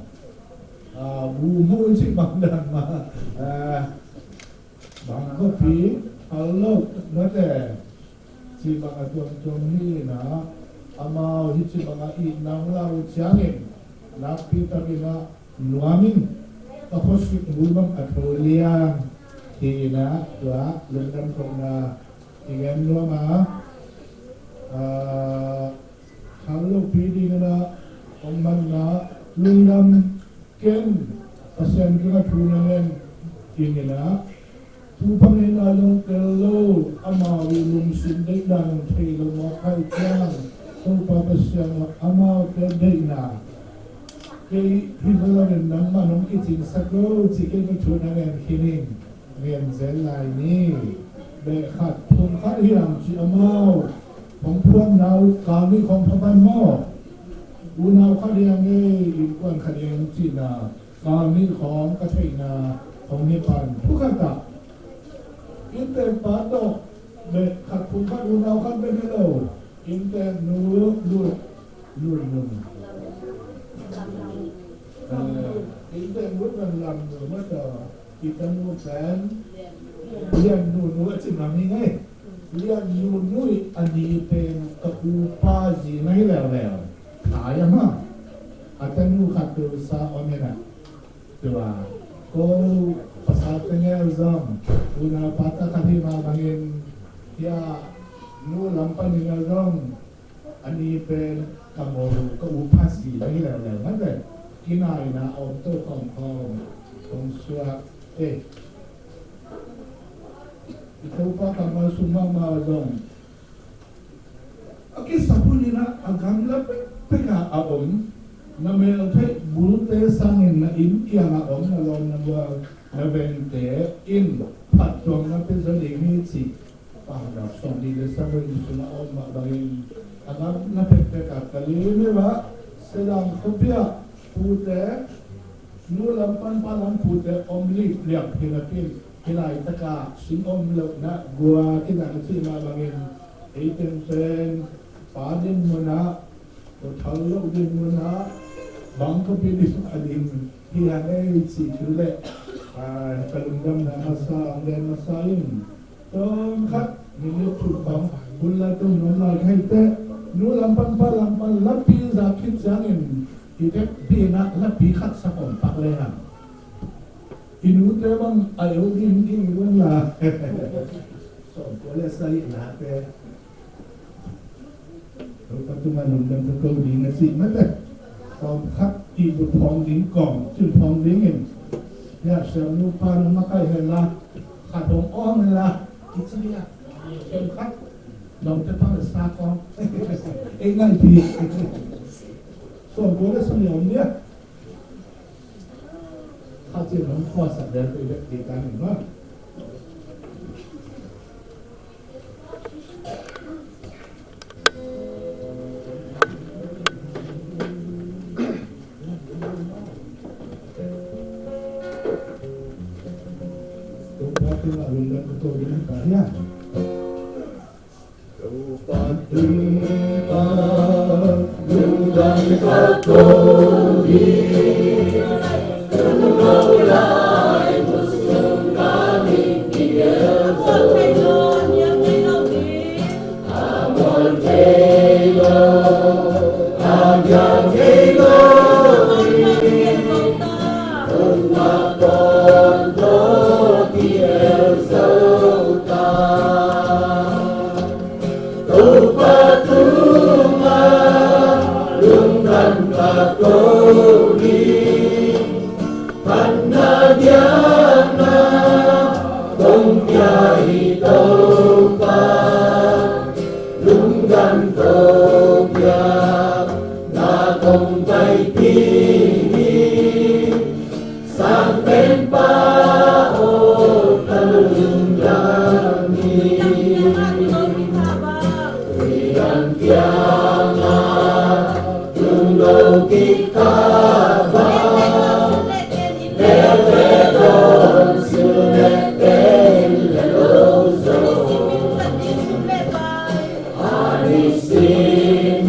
Ah, bu mu ci bang dan mah. Ah, bang ko pi, phal lo, mate. Ci bang a tuamtuam hi in ah, amau hi ci bang a itna hong la uh ciangin, nakpi takin ah nuam in, ka khuasik mu bang a tho liang hi in ah, tua lungdam kohna i gen nuam a, ah, phal lopi dingin ah hong manna lungdam. Ken Pasian kiang a thu na ngen dingin ah, tu bangin a zong tel lo, amau i lungsim deihdan hong thei lo mawk ahih ciang, Topa Pasian ah amaute deihna kei hi zaw loin nangmah nong kicingsak lo, ci kei ka thu na ngen khin ing, ngen zel lai ni. Beh khat, phung khat hi hang ci amau hong phuanna uh kal nih khawng pha pan maw? Unau khat hi hang ei, innkuan khat hi hang cihna kal nih khawng ka theihna hong hi pan. Thu khat ah innteekpa tawh beh khat, phung khat, unau khat bek hi lo. Innteeknu Lut, Lut Nun. Eh, innteeknu Lut Nun Lam Nu mah tawh i tanu pen Lian Nu Nu a ci mah hi ngei. Lian Nu Nu i a ni pen ka upa zi na hi leuleu. Thai a mah. A tanu khat Tulsa om hi na. Tua ko pasal teng el zong unau pa ta khat hi mah bangin hia nu lam panin el zong a ni pen ka moru ka upa zi na hi leuleu mah ve. Kinaina a om to khawmkhawm kong suak. Eh, i Topa kammal sung mahmah zong a kisap hun in ah a gamla pekpek ah a om na meltheih bulte sangin na inn kiangah om na lawm na gual na vengte in phattuamna pia zaw ding hi cih Paunak sawmnih le sagih sungah a om mah bangin a gamla pekpek ah ka lim hi mah. Sedang khuapi ah pute, nu lam pan pa lam pute om lipliak hi napi in hih laitak ah sing om lohna gua kidang cih mah bangin ei teng pen pa ding mun ah, aw thal loh ding mun ah, bang khuapi ding a ding hi hang ei cih thu le, ah, ka lungdamna masa, ang den masa in. Tawm khat minute thum bang hun la tung nuam lai ka hih teh, nu lam pan pa lam pan lapi za khit ciangin i tekpi in ah lapi khat sa om pak le hang. I nute bang a eu ding ding i un la. Sawmkua le sagih nate Topa tungah lungdam ka ko ding a cih mah teh, sawm khat i bu phawng ding kawm cin phawng ding in. Hia siam nu pa nong makaih hen la, khat hong awng hen la, i ci ding a, sawm khat nong te pang le sa kawm. Ei ngaihpih. Sawmkua le sagih om ding a. Khat ciang nong khuasak del pei bek ding ka hi mah. Topa tungah lungdam ka ko ding hi ta hia? Topa tungah lungdam ka ko ding. Topa tungah lungdam ka ko ding. Phatna biakna kong pia hi Topa, lungdam ko biakna kong paipih hi. Sangpen Pa aw ka lungdam hi. Rian kiangah lunglo kik kha bang, lete don sulete lelo zo. A nisimin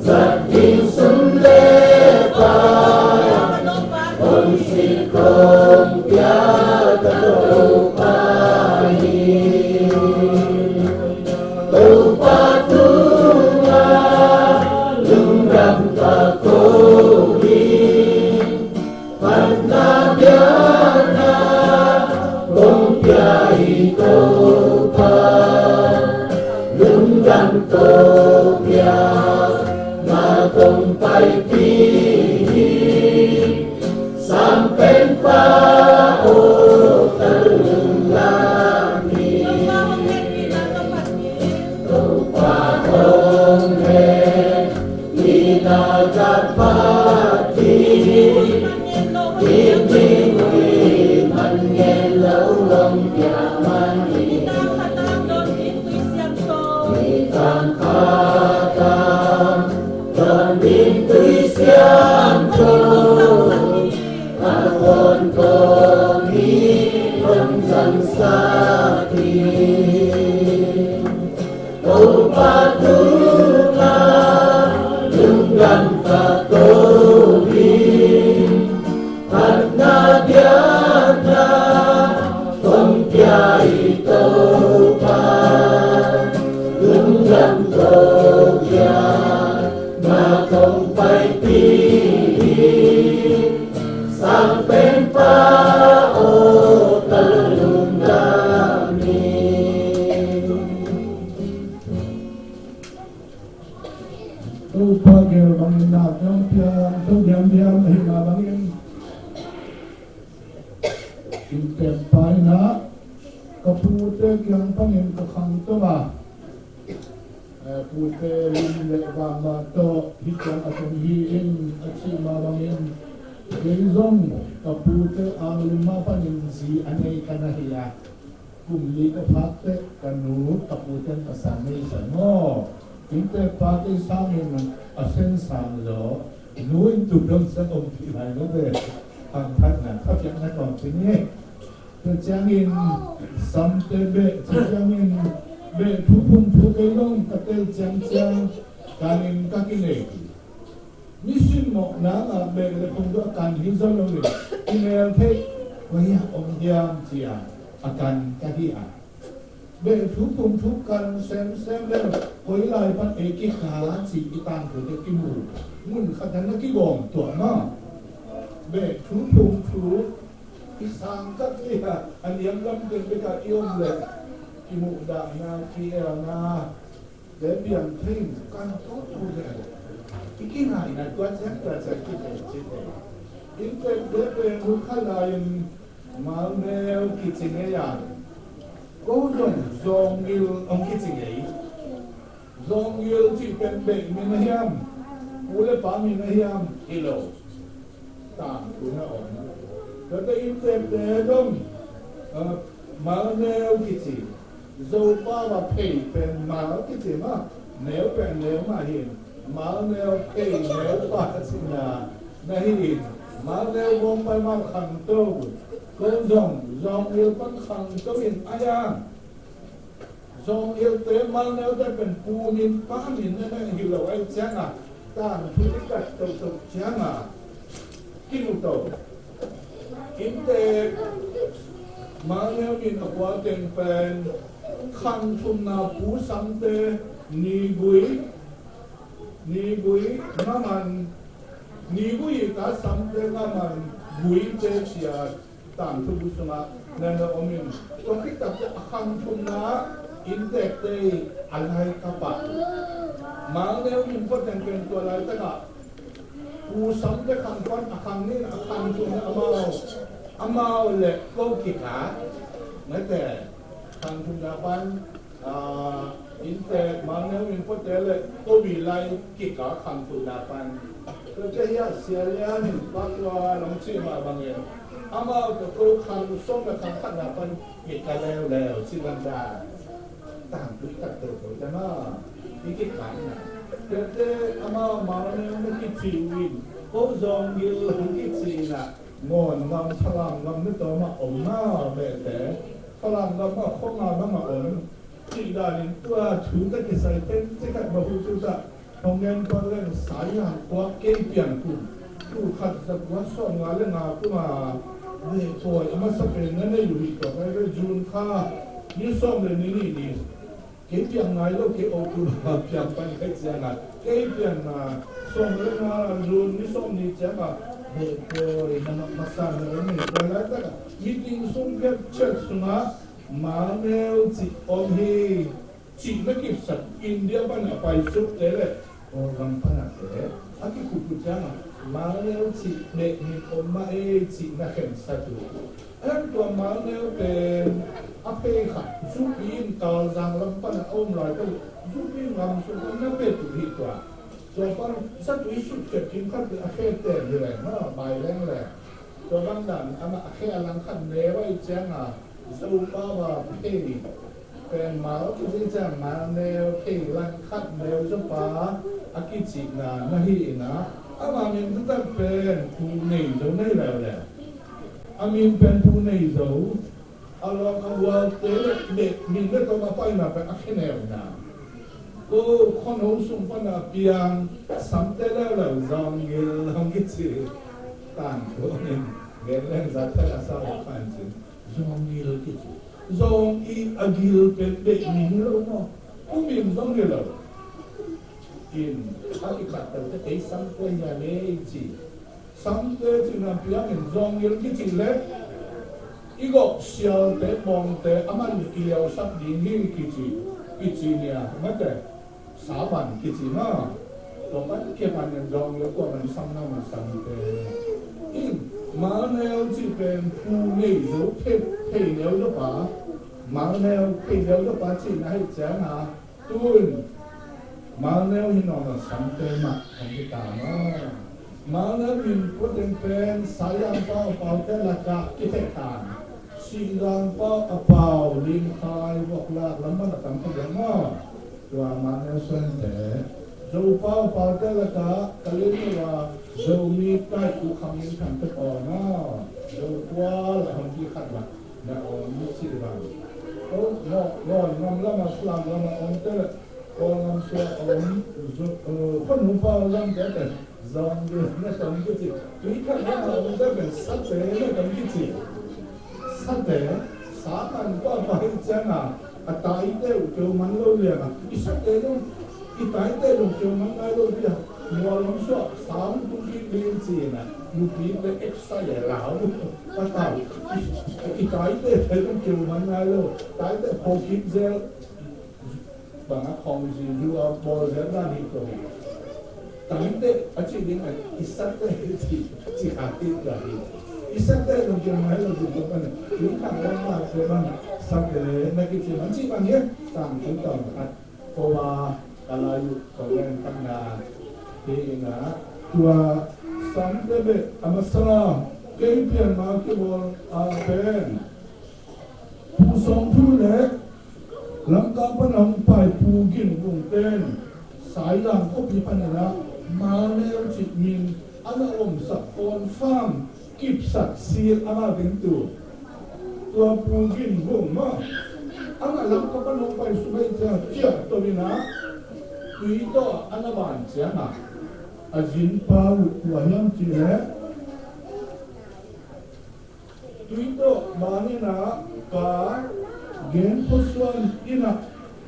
zat ding sum le pai, kong sik kong pia ka Topa hi. Topa tungah lungdam ka ko hi. Phatna biakna kong pia hi Topa, lungdam ko biakna kong paipih hi. Sangpen Pa aw ka lungdam hi. Topa hong heh, i na ka phat hi. Ding ding ui man ngen lo, hong pia man hi. Tang khat a, tang ding tui siangtho, a kuan kong hi lungdam sak hi. Topa tungah lungdam ka ko hi. Phatna biakna kong pia i Topa, lungdam ko pia na kong paipih hi. Sang Penpa aw, ka lungdam hi. Topa gel bangin na kong pia, to diamdiam ahi mah bangin, inntekpa in ah ka pute kiang panin ka khangto a, eh, pute lim le vama tawh hih ciang a tung hi in a cih mah bangin, kei zong ka pute anglim mah panin zi a nei ka na hi a, kum li ka phak teh ka nu ka pute in ka sang nei sa maw. Inntekpa kei sangin a sen sang zaw, nu in tu dong sang om pi lai lo ve. Hangphatna thapiakna kawm ci ni. Tua ciangin samte beh, tua ciangin beh thu phung thu kei dong ka tel ciangciang kanin ka kinei hi. Nisim mawh nang a beh le phung thu a kan hi zaw lo in, i mel theih koi ah om hiam ci a, a kan ka hi a. Beh thu phung thu kan semsem le koi lai pan ei kikha ci i tangthu te kimu. Mun khat ah na kigawm tuah maw. Beh thu phung thu i sang khat hi a, a niam lam teng bek ah i om leh kimuhdahna, kielna le piang thei in kan tutu le i kingaihna tua ciang tua ciang kithei cih thei. Inntekte pen hun khat lai-in Malneu kici ngei a, ko zong Zawngil hong kici ngei. Zawngil cih pen beh min a hiam, pu le pa min a hiam, hi lo. Tangthu na om. Tua te inntekte zong, eh, Malneu kici. Zopau a phei pen Mal kici mah, neu pen neu mah hi in, Malneu phei neu pa cihna na hi in, Malneu bawngpai mah khangto, ko zong Zawngil pan khangto in a hiam. Zawngilte Malneute pen pu min pa min na hi lo ahih ciangin, tangthu i kat tohtoh ciangin kimu to. Inntek Malneu min a pua teng pen khang thumna Pu Samte, Nigui, Nigui, Ngaman, Nigui ta Samte, Ngaman, Guite ci a, tangthu bu sungah na na om in, tua khit tak teh a khang thumna inntekte a lai kap a, Malneu min pua teng pen tua laitakah Pu Samte khang pan a khang nih in a khang thumna amau, amau le ko kikah, mate, khang thumna pan, ah, inntek Malneu min puate le ko Bilai kikah khang thumna pan. Tua ciang hiah Sia Lian in Pa Tua Lam cih mah bangin amau tawh ko khang sawm le khang khatna pan kikah leuleu ci lam dan. Tangthu i kat toto ciang a, i kikah na. Tuate amau Malneu na kici uh in, ko Zawngil hong kici in a, Ngawn ngam, Falam ngam na tawm a om a, mate. Falam ngam a khong a bang a om. Cih danin tua thu ka kisai teng cikhat bahu tuta hong ngen pan leng sai a kuak kei pian kum. Tul khat za kua sawm nga le nga kum a, ve pawi a masa pen na nei uh hi tua kai ve June kha ni sawm le ni nih ni. Kei piang ngai lo, kei October piang pan kai ciang a, kei piang na sawm le nga June ni sawm ni ciang a, ve pawi na masa na nei tua laitak a meeting sung pian chat sungah Malneu cih om hi, cih na kipsak India pan a paisuk te le Kawlgam pan a te a kikhup uh ciangin Malneu cih beh min om mah ei cih na khensat uh. Ahi tua Malneu pen a phei khat Zupi in Kalzang lam pan a om lai ka uh, Zupi ngam sung pan na pet uh hi tua. Tua pan zatui sut pet kim khat a khe ten hi leng, ma bai leng leng. Tua bang dan amah a khe a lang khat neu ahih ciangin Zopau a phei Pen Mal kici ciang Malneu, thei lang khat neu zawpa a kicihna na hi in ah, ama min taktak pen Pu Nei Zo na hi leuleu. A min pen Pu Nei Zo. A lawm a gualte le beh min le tawm a paina pen a kheneu na. Ko khuano sung pan a piang Samte leuleu Zawngil hong kici. Tangthu in gen leng zat thei a sa pan cin. Zawngil kici. Zawng i a gil pen beh min lo maw. Pu min Zawngil lo. In a kikhat tawh te kei Samte hi a lei ci. Samte cihna piangin Zawngil kici le i gawh sialte bawngte a man kiliausak ding hi kici. Kici nia mate. Saban kici ma. Tua pan kipan in Zawngil kua man sam na man Samte. In Malneu cih pen Pu Nei Zo thei, thei neu zawpa. Malneu thei neu zawpa cihna hi ciang a. Tun Malneu hi nawn lo Samte mah hong hi ta maw. Malneu min puateng pen Saizang pau a paute lakah kitheh ta. Sizang pau a pau Limkhai, Vuaklak lam pan a tam kha diam maw. Tua Malneu suante Zo pau a paute lakah ka len lo a Zomi tai u kham min thang te paw maw. Zo tua la hong ki khat mah. Na om ni ci bang. Ko no no ngam lama Falam lama om te le. Ko ngam sua om zu ko nu pa lam te te. Zawngil na tom kici. Tui khat lama om te pen Sate na tom kici. Sate sa kan pa pa hi ciang a. A taite uh keu man lo liang a. I Sate dong I taite dong keu man ngai lo bia. Mual lam suak sang tung kik ding ci na. Nupi te exercise lau. Ka tau. I taite te dong keu man ngai lo. Taite pho kik zel. Bang a khong zi zu a bawl zel dan hi ko. Taite a ci ding a i Sate ci, ci kha kik dan hi. I Sate dong keu man ngai lo ci ko man. I kha lam ma ko man. Sate na kici man ci man hi. Sang tung tau khat. Ko a ka lai uh ko ngen takna hi in ah tua Samte beh a masa kei pian ma kibawl a pen Pu Sawm Thu le Lamka pan a hong pai Pu Gin Vung ten Saizang khuapi pan in ah Malneu cih min a na omsak confirm kipsak sil a ngah ding tu. Tua Pu Gin Vung maw. A ngah lam ka pan hong pai suk ahih ciang ciah to in ah tui tawh a na ban ciang ah a zin pa uh kua hiam cih leh tui tawh ban in ah Pa Gen Kho Suan in ah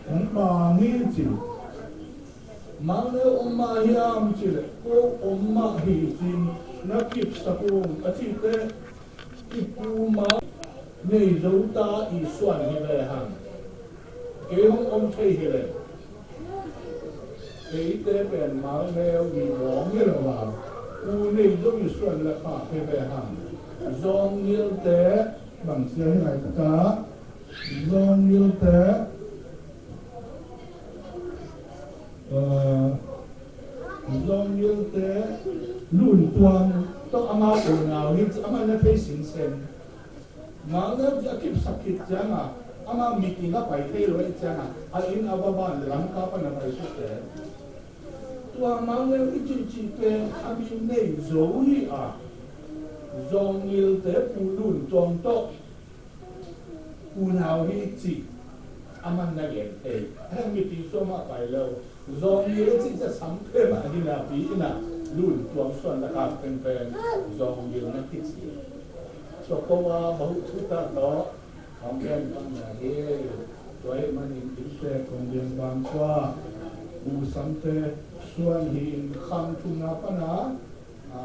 hong ban hi ci. Malneu om mah hiam cih leh ko om mah hi ci-in na kipsak ung a cih teh i pu Mal Nei Zo ta i suan hi ve hang. Kei hong om thei hi leh eite pen Malneu i bawng hi lo a Pu Nei Zo i suan le khak hi ve hang. Zawngil te bang sia hi lai takah Zawngil te Zawngil te Lun Tuang tawh amau unau hi ci, amau na thei sinsen. Malneu ci a kipsak khit ciang a amau meeting a pai thei lo ahih ciang a a inn a va ban Lamka pan a pai suk te. Tua Malneu i cihcih pen a min Nei Zo hi a Zawngil te Pu Lun Tuang tawh unau hi ci a man na gen thei. Heng mipi suam ah pai lo. Zawngil ci cia Samte mah hi napi in a Lun Tuang suan lakah pengpeng Zawngil na kici. Tua ko a bahuh thutak tawh hong gen pah na hi. Tua ahih manin inntek kong gen bang tua Pu Samte suan hi in khang thumna pan a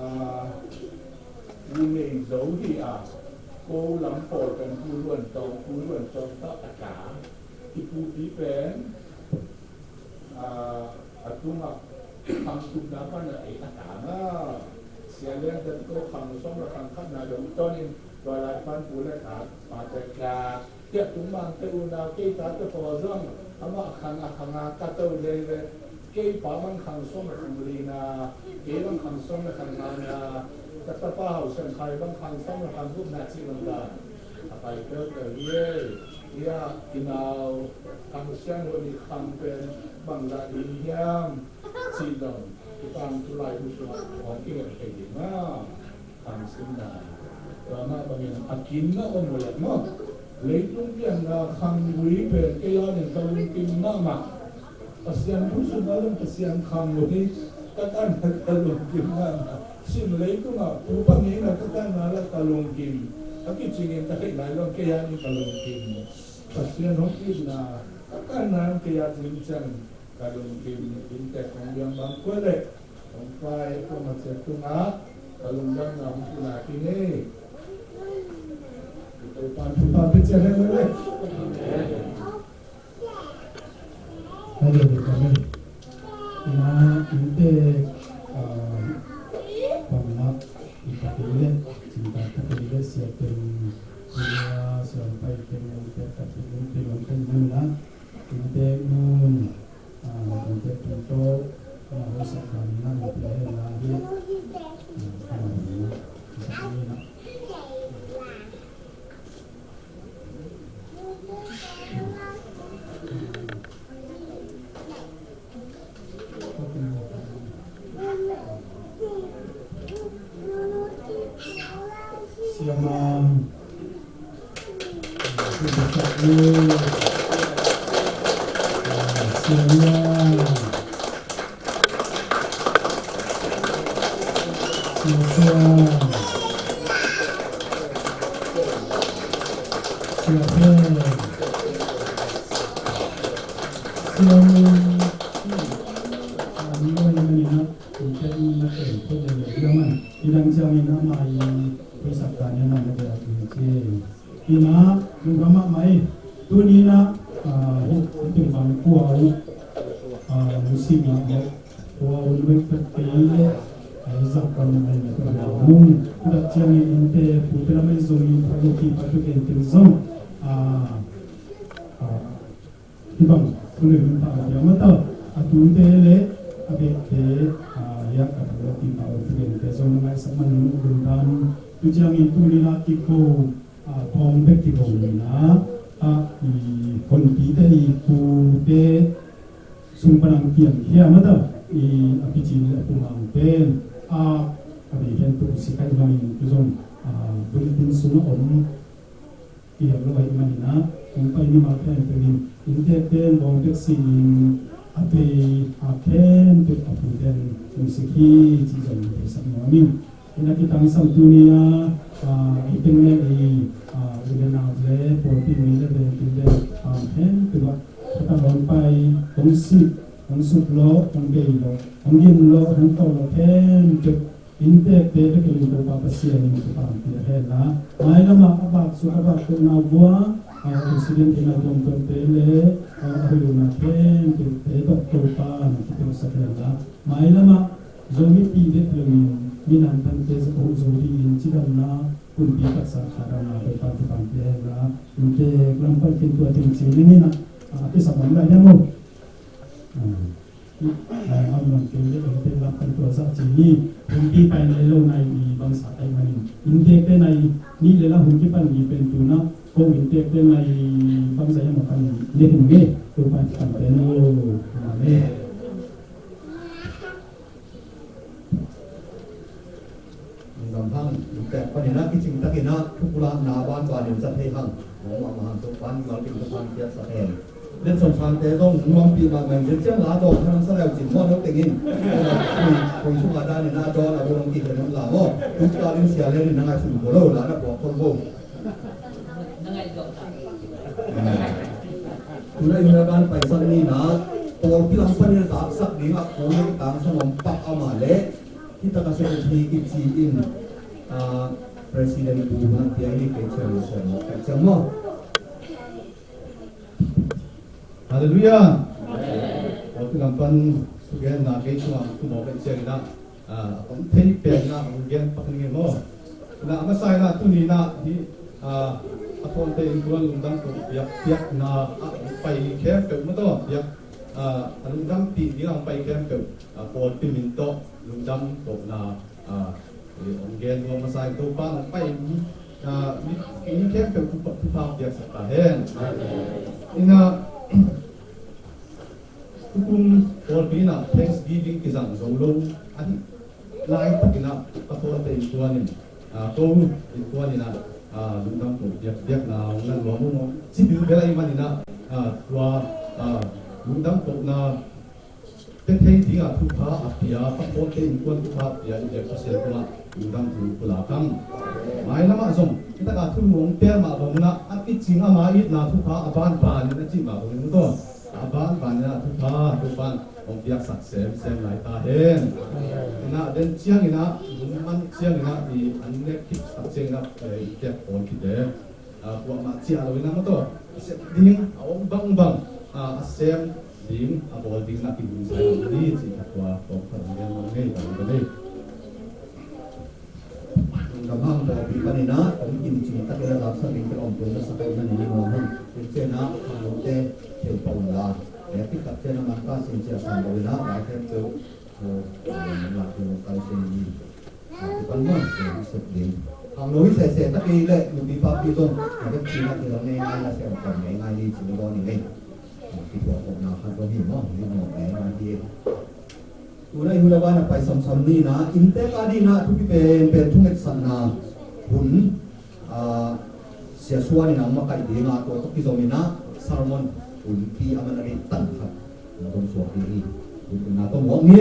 Pu Nei Zo hi a, ko lam pawl kan Pu Luan Tawng, Pu Luan Tawng tawh a ta, i pupi pen a tungah khang thumna pan a ei a ta na. Sia Lian Tat ko khang sawm le khang khatna dong tawnin tua lai pan pu le ta pate ka Tiah tung bang te unau kei tate pawl zong amah khang a khang a ka to lei ve. Kei pa bang khang sawm le khang lina, kei bang khang sawm le khang ngana, ka tapa Hau Sian Khai bang khang sawm le khang gupna cih bang ta a pai peuhpeuh hi ei. Ia, i nau Khang Sian Hun i khang pen bangzah ding hiam cih zong i pang tulai uh sungah hong kinget thei ding a, khang simna. Tua mah bangin a kinna om uh leh maw, leitung pianna khanggui pen kei a ding ka lungkim mahmah. Pasian thu sung a lung Pasian khang uh hi ka kan a ka lungkim nana. Sim leitungah pu pangin a ka kan a la ka lungkim. A kicingin ka theih lai lo kei a ni ka lungkim. Pasian hong itna ka kan a kei a cingciang ka lungkim. Inntek hong liam bang kua leh hong pai kua ma ciat tungah ka lungdamna hong puna kine. Topan thu pa pe ciat le le. Amen. Ina inntek, ah, pangmah i takei le, cingtak takei le, siateng, ina siampai teng, inntek takei le, teng, teng, teng, ina inntek nun, ah, inntek teng to, ah, hosak dan ina, inntek hena hi, ah, ina. Siama. Siama. Sia, sia. Sia, sia. Sia, sia. Sia, sia. Sia, sia. Sia, sia. Ina, lungdam mahmah ei. Tuni ina, ah, hih, hih bang kua uh, ah, musim ah, kua uh lek pek pei le, ah, zak kan mai na kua uh. Mung, kudat ciang in innte, pute lam in zong in, patu ki, patu ken tin zong, ah, ah, Hih bang, tu le hun pha a diam a ta, a tute le a bekte, a, yak a ta lo ti pha a tu le te zong na ngaisak man in lungdam. Tu ciangin tuni-in a kiko, a, bawng bek kiko ni na, a, i honpite i tute sung pan ang kiam hiam a ta, i a picin le a pumang pen, a, a bei hian tu si kai bangin tu zong, a, bulletin sung a om. Kiam lo ahih manin ah, hong pai mimal khempeuh in inntekte in bawng bek si-in a bei a khempeuh a pute in hong sik hi, cih zong hong theisak nuam ing. Ina kitangsam tuni-a, ah, i teng le i, ah, u le nau le pawlpi mi le vengtu le, ah, khempeuh ah, khatang hong pai, hong sik, hong suk lawh, hong bei lawh, hong gim lawh, hong tawh lawh khempeuh Inntekte bek in Topa Pasian in thupha pia hen la, mailam ah a vak suk a vak tohna vua, a, accident in a tuamtuamte le, a, a hoih lohna khempeuhte tawh Topa in thupha sak hen la, mailam ah Zomi pi bek lo in minam tangte zong a huh zo dingin cidamna, pumpi taksa tha damna Topa in thupha pia hen la, inntek lam pan ken tua teng ci ning in a, a, a kisam om lai ding maw. A. Ai, a man kei le, kei te lak kan tua zah ci ni, pumpi pai nai lo nai ni bang sa kai manin. Inntekte nai ni le la hun kipan ni pen tu na, ko inntekte nai bang sa ya ma pan ni le hin nge, tu pan pan pen lo. Amen. Lungdam hang, inntek panin a kicing takin a, thupulakna banbanin zat thei hang. Mawh mahmah hang, Topa'n mimal kim Topa'n piaksak hen. Letsong sangte zong nuampih mahmah in, ciang la dawn hang sa leu cin maw, no tengin. Khui, khui sungah danin a dawn a bawlung kik hen la maw. Tukalin sia lenin na ngaihsun kho lo, la na puak kho lo. Tuna in na ban paisak ni na, pawlpi lam panin a zaksak ding a kul leh tang sangom pak amah leh, hih taka secretary kici in, ah, president bu na pia hi kei ciang, ciang maw. Halleluiah. Pawlpi lam pan thugenna kei sungah kum aw kei ciang in a, Ah, a pang thei pen na hong gen pak ning e maw. Na a masa in a tuni in a hih, ah, a thawnte innkuan lungdam ko piak, piakna ah hong pai khempeuh maw taw, piak, ah, a lungdampih ding ah hong pai khempeuh, ah, pawlpi min tawh lungdam kohna, ah, hong gen nuam masa in Topa hong pai Ah, mi, mi khempeuh thupha, thupha piaksak ta hen. Ina, tukum pawlpi ina Thanksgiving kizang zo lo ahi laitak ina, ka pawlte innkuan in, ah, ko innkuan ina, ah, lungdam ko piak, piakna hong na nuam uh maw. Ci bilbel ahih man ina, ah, tua, ah, lungdam kohna pia thei dingah thupha a pia, ka pawlte innkuan thupha a pia i biak Pasian tungah lungdam thu pulak ang. Mailamah zong, hi takah thulu hong tel mah bang ina, a kicing ama itna thupha a banban in a cih mah bang in maw, a banban ina thupha, thupha hong piaksak semsem lai ta hen. Ina den ciang ina, man ciang ina, i an nek khit tak ciang ina, eh, i tek pawl khit e. Ah, kuamah ciah lo ina maw, a sep ding a om bangbang, ah, a sem ding, a bawl ding na kihun sa hi cih khat tua tawm khat hong gen mah ngei ta hi. Lungdam hang pawlpi pan ina, kan kincing tak ina zaksak ding te om tun na sak ina ni nuam hang. Tua ciang ina, khangnote thei pah un la. Tua khit tak ciang ina man ka sin ciah san lo ina, vai khempeuh, oh, la ding kai sin ni. Tua pan maw, tua i sep ding. Khangno hi sese ta kei leh, nupi papi zong, a vekpi na kizang ngeingai na sem khawm ngeingai ni ci-in dawn ing ei. Kituahkhopna khat zong hi maw, hi maw, ngeingai hi. Tuna i hun a ban a pai samsam ni ina, inntek a dingin a thupi penpen thungetsakna hun, ah, Sia Suan in a makaih ding a, tua tawh kizom ina sermon hunpi a man a ding tan khat hong tun suak ding hi. Hun tun na tawh muak ni.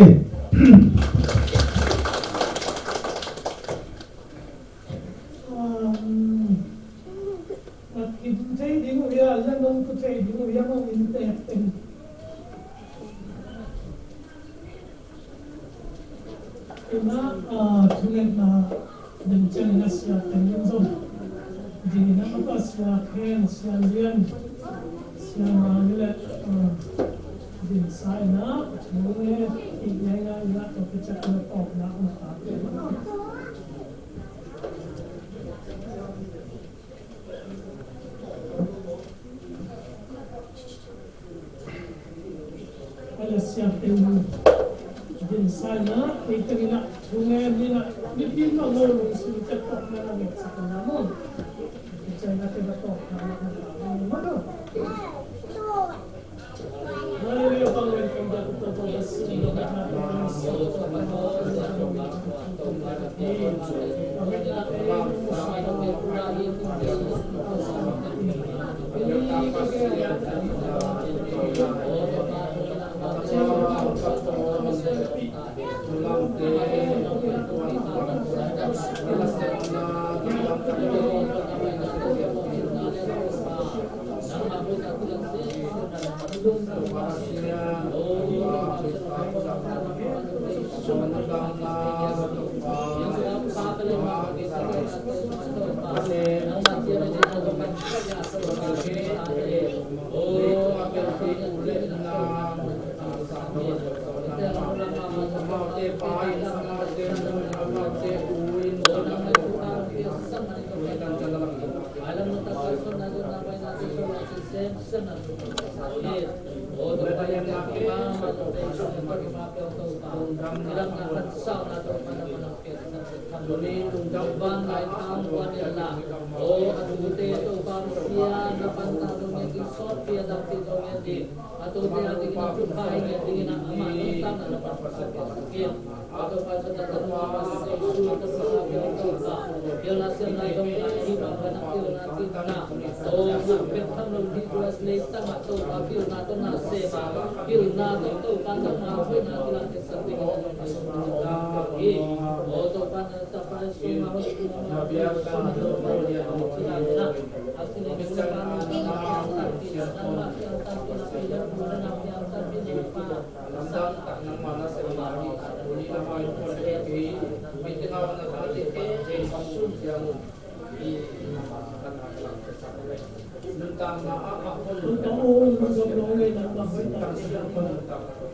Um, a kim thei ding uh hia, la nong pu thei ding uh hia, mong in teh teng. Ina, ah, thungetna ding ciangin a Sia Teng in zong ding ina, maka Sia Khen, Sia Lian, Sia Mali le, ah, ding sa ina, thu nge, i ngai ngai ina, tua picak ina tawpna ina ta. Sia Teng in din sa ina, kei teng ina, thu ngen ni ina, mipi in a lo lungsim tek tawh na na ngetsak ina maw. China te na tawh na na ngetsak ina maw.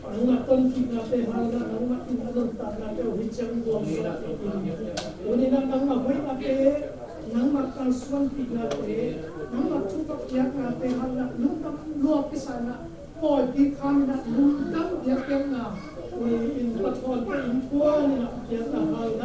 Nangmah tonpihna te hangin, nangmah in a nuntakna te uh hi ciang guam suak in. Tuni-in nangmah hoihnate, nangmah kalsuanpihnate, nangmah thupha piaknate hangin lungdam lua kisa in, pawi pi kha in lungdam biakpiakna, ui in Pathian te innkuan in biakna hangin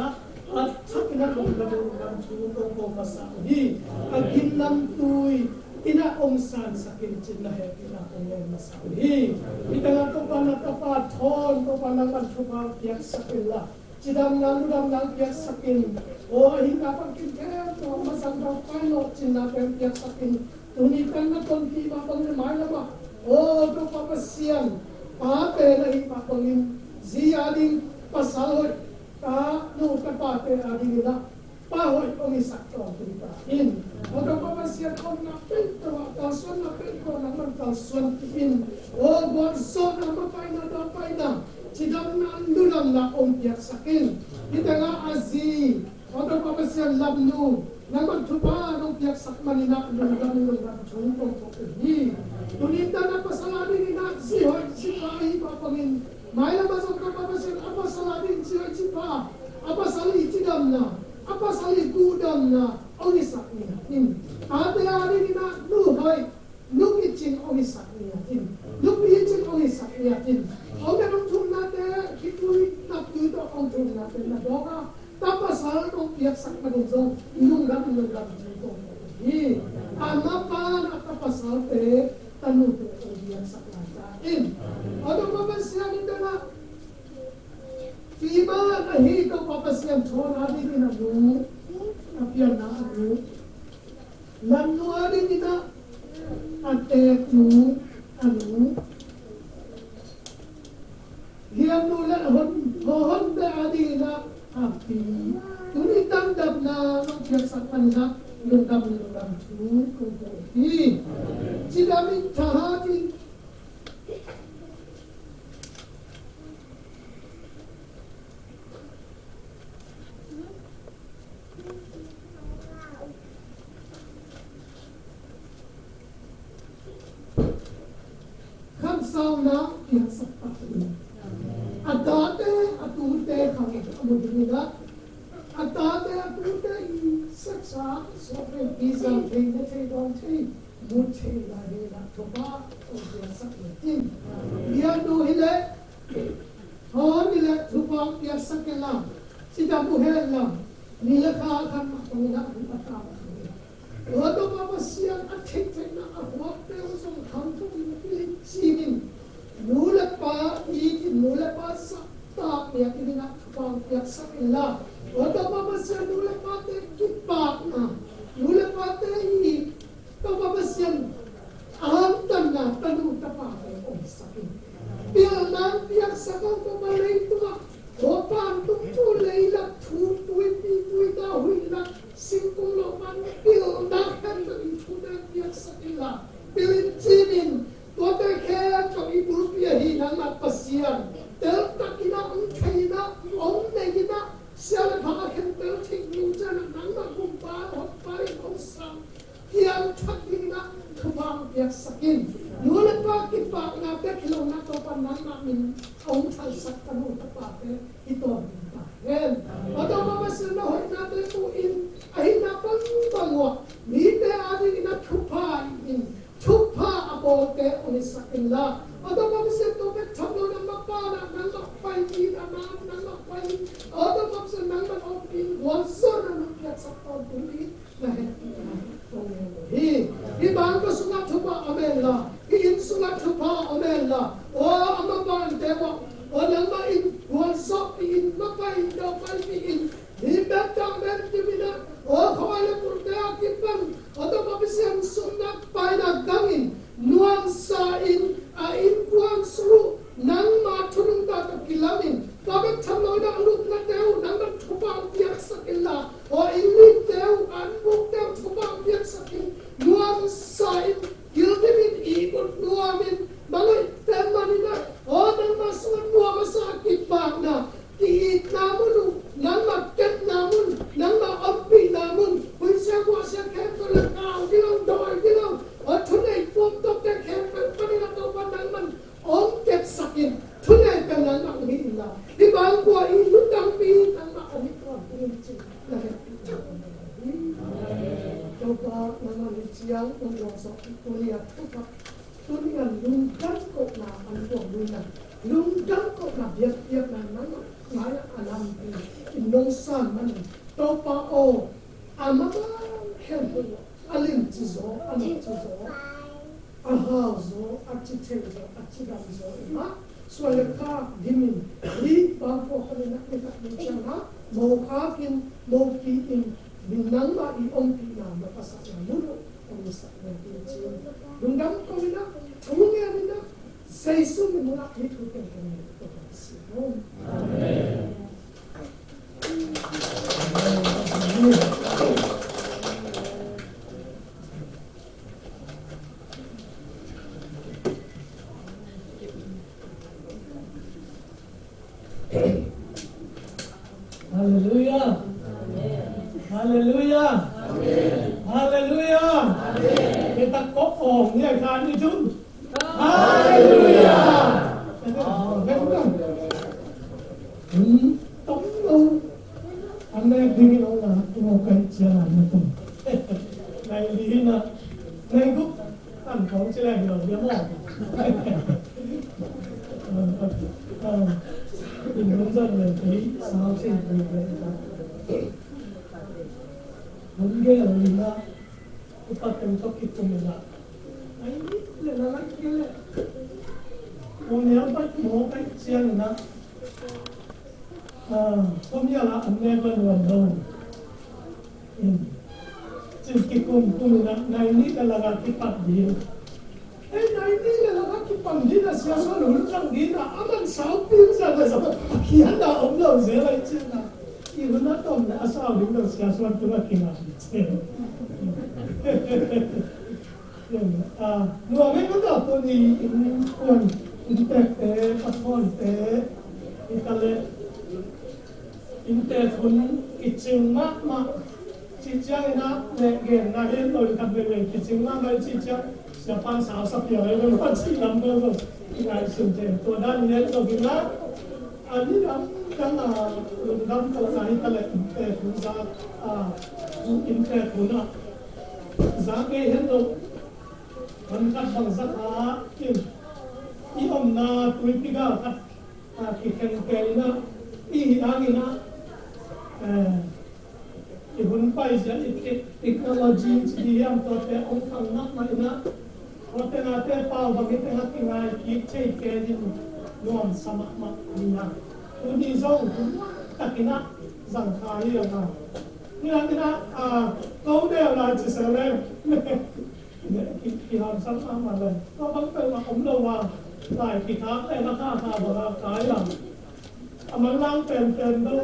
a thak Na lungdam lungdam thu kong ko masa uh hi. A gin lamtui in ah hong sansak in ci-in na hehpihna kong ngen masa uh hi. Hi tangah Topa na tapa thawn Topa nangman thupha piaksak inla, cidamna ludamna piaksak in, aw a hihna bangkim khempeuh a mazang dau pailawh cinnate piaksak in, tuni tan na tonpih mah bangin mailamah, aw Topa Pasian, pate na hih mah bangin zi a ding pasal hoih, ta nu tapate a dingin ah pa hoih hong hisak tawntung ta in. Aw Topa Pasian, a omna pen tawh ah kalsuanna pen tawh nangman kalsuanpih in. Aw gualzawhna, mapaina, dawmpaina, cidamna, ludamna hong piaksak in. Hi tangah a zi, aw Topa Pasian, Lamnu, nangman thupha nong piaksak manin ah lungdam lungdam thu kong ko uh hi. Tuni tan a pasal a dingin ah zi hoih zi pha ahih mah bangin, mailam ah zong Topa Pasian, a pasal a dingin zi hoih zi pha, a pasal i cidamna, a pasal i guhdamna hong hisak ni in. Tate a dingin ah nu hoih, nu picing hong hisak ni in. Nu picing hong hisak ni in. Hong na hong thumnate, khitui naptui tawh hong thumnate na dawng a, ta pasal nong piaksak manin zong lungdam lungdam ci kong ko uh hi. A mapa na ta pasalte, tanute hong piaksak lai ta in. Aw Topa Pasian, hi tangah Tima ahi Topa Pasian thawn a dingin a nu, a pianna a nu, Lamnu a dingin ah a teeknu a nu, Liannu le Hon, Honte a dingin ah a pi, tuni tan damna nong piaksak manin ah lungdam lungdam thu kong ko uh hi. Cidam in thahat in khamsauna piaksak pah in. A tate a tute khang a mu dingin ah, a tate a tute i saksa suak thei, pizang thei, ne thei, dawn thei, mu thei lai hi in ah thupha hong piaksak in. Liannu hi leh, Hon hi leh thupha hong piaksak in la, cidam uh hen la, ni le kha khat mah tawh in ah a tang. Aw Topa Pasian, a theihtheihna a huapte uh zong khangto in, pil in cim in, nu le pa it in, nu le pa zahtak biakinn in ah thupha hong piaksak in la. Aw Topa Pasian, nu le pate kipakna, nu le pate it, Topa Pasian, a hamtanna tanu tapate hong sak in. Pilna hong piaksak a, Topa, leitungah hua pan tung thu, leilak thu, tuipi, tuita, huih lak, singkung lo pan, pilna khempeuh in thute piaksak in la, pil in cim in, tuate khempeuh i bulpi ahi nangmah Pasian, teltak in ah hong thei in ah, hong nei in ah, sia le pha a khentel theih ding ciangin ah nangmah gumpa, hotpa in hong sang piangthak dingin ah thupha hong piaksak in. Nu le pa kipakna bek hi lo in ah Topa nangmah min a hong thalsak tanu tapate hi tawntung ta hen. Aw Topa Pasian, na hoihnate mu in, a hihna bangbang uah mite a dingin ah thupha in, thupha a bawlte hong hisak in la. Aw Topa Pasian, tua bek tham lo in ah mapa in ah nangmah pai in, a na in ah nangmah pai in. Aw Topa Pasian, nangmah ompih in, gualzawhna nong piaksak tawntung ding na hehpihna kong ngen uh hi. Hih bangkua sungah thupha om hen la, hih inn sungah thupha om hen la, aw a mapangte uah, aw nangmah in gualzawhpih in, mapaih in, dawhpaihpih in, hih bek tawh mel kim in ah, aw khawng le purte a kipan, aw Topa Pasian, sumnak paina gangin nuamsa in, a innkuan sung uh nangma thununtak tawh kilamin, tua bek tham lo in ah a lupnate uh nangman thupha hong piaksak in la, aw inn lite uh, an bukte uh thupha hong piaksak in, nuamsa in, kiltimin, ihmut nuamin, mangngilh pen manin ah, aw nangma sungah nuam a sa a kipakna, ki-itna mun uh nangma kepna mun, nangma ompihna mun, huihsia guahsia khempeuh le kau gilo, dawi gilo, aw thunei puamtuamte khempeuh panin ah Topa nangman hong kepsak in, thunei pen nangmah hong hi in la, hih bangkua i lungdampi nangmah hong hi tawntung in ci-in na hehpihna kong ngen uh hi. Topa nangmah hih ciang hong gualzawhpih tuni a thupha, tuni a lungdam kohna an kuang lungdam, lungdam kohna biakpiakna nangmah ngai-ah a lampi in nong san manin Topa aw, a maban khempeuh, a limci zaw, a nakci zaw, a hau zaw, a ci thei zaw, a cidam zaw, i mah suai le khak dimin, hih bangkua khanin a kikhat ni ciangah, mo khakin, mo ki-in, min nangmah i ompihna, na pasakna mun uh, om i sak ve, kin ci-in. Lungdam ko-in ah, thu ngen in ah, Jesu min nangah hih thu tengteng ngen ko-in ah, si. Amen. Halleluia. Halleluia. Halleluia. Kita ko ong ni a kan ni tun. Halleluia. Amen. Tong lo. An nek dingin ong a, ong a kai cia na tong. Nai li na. Nai guk. Tan kong ci leng lo dia mo. Kin hun zan le tei sao ci le le ta. Hun ge lo li na. Upa teng tok ki kum na. Ai le na la ki le. Ong ne pat mo kai cia na. Kum ya la an nek la nuan lo. Cin kikum kum in ah nai nih le lak ah kipan ding. Ei, nai nih le lak ah kipan ding a sia suan hun zang ding a, a man sau pin zang a zang a kian a om lo zel lai cin a. I hun a tom le a sau ding lo sia suan tung a kinga. Nuam ei ka daw tuni in kuan in tekte, pathawite, i ka le. Inntek hun kicing mahmah. Cih ciangin ah, leh genna hi lo in khat veve kicing mahmah cih ciang, siapa in sau sa piang hi lo, cih lam ko zo. I ngaihsun thei. Tua dan hi lo in ah, a ni dang dang a, lungdam ko na hi ta leh inntek hun za, a, inntek hun ah. Za kei hi lo. Van khat bang za kha in. I omna tuipi gal khat. A, kikheng kei in ah, i hih hangin ah, eh, i hun paizia i te-, technology ci di hiam tuate hong khang mahmah in ah, tuate nate pau bang i tengah kingai kik thei kei in nuamsa mahmah ding ah. Tuni zong hun takin ah zang kha hi a. Hi hangin ah, a, ko deuh lai ci se leng. Ki, ki, kihamsang mahmah le. Tua bang peuhmah om lo a, lai kikhak le na kha kha bang a kai a. A manlang penpen lo,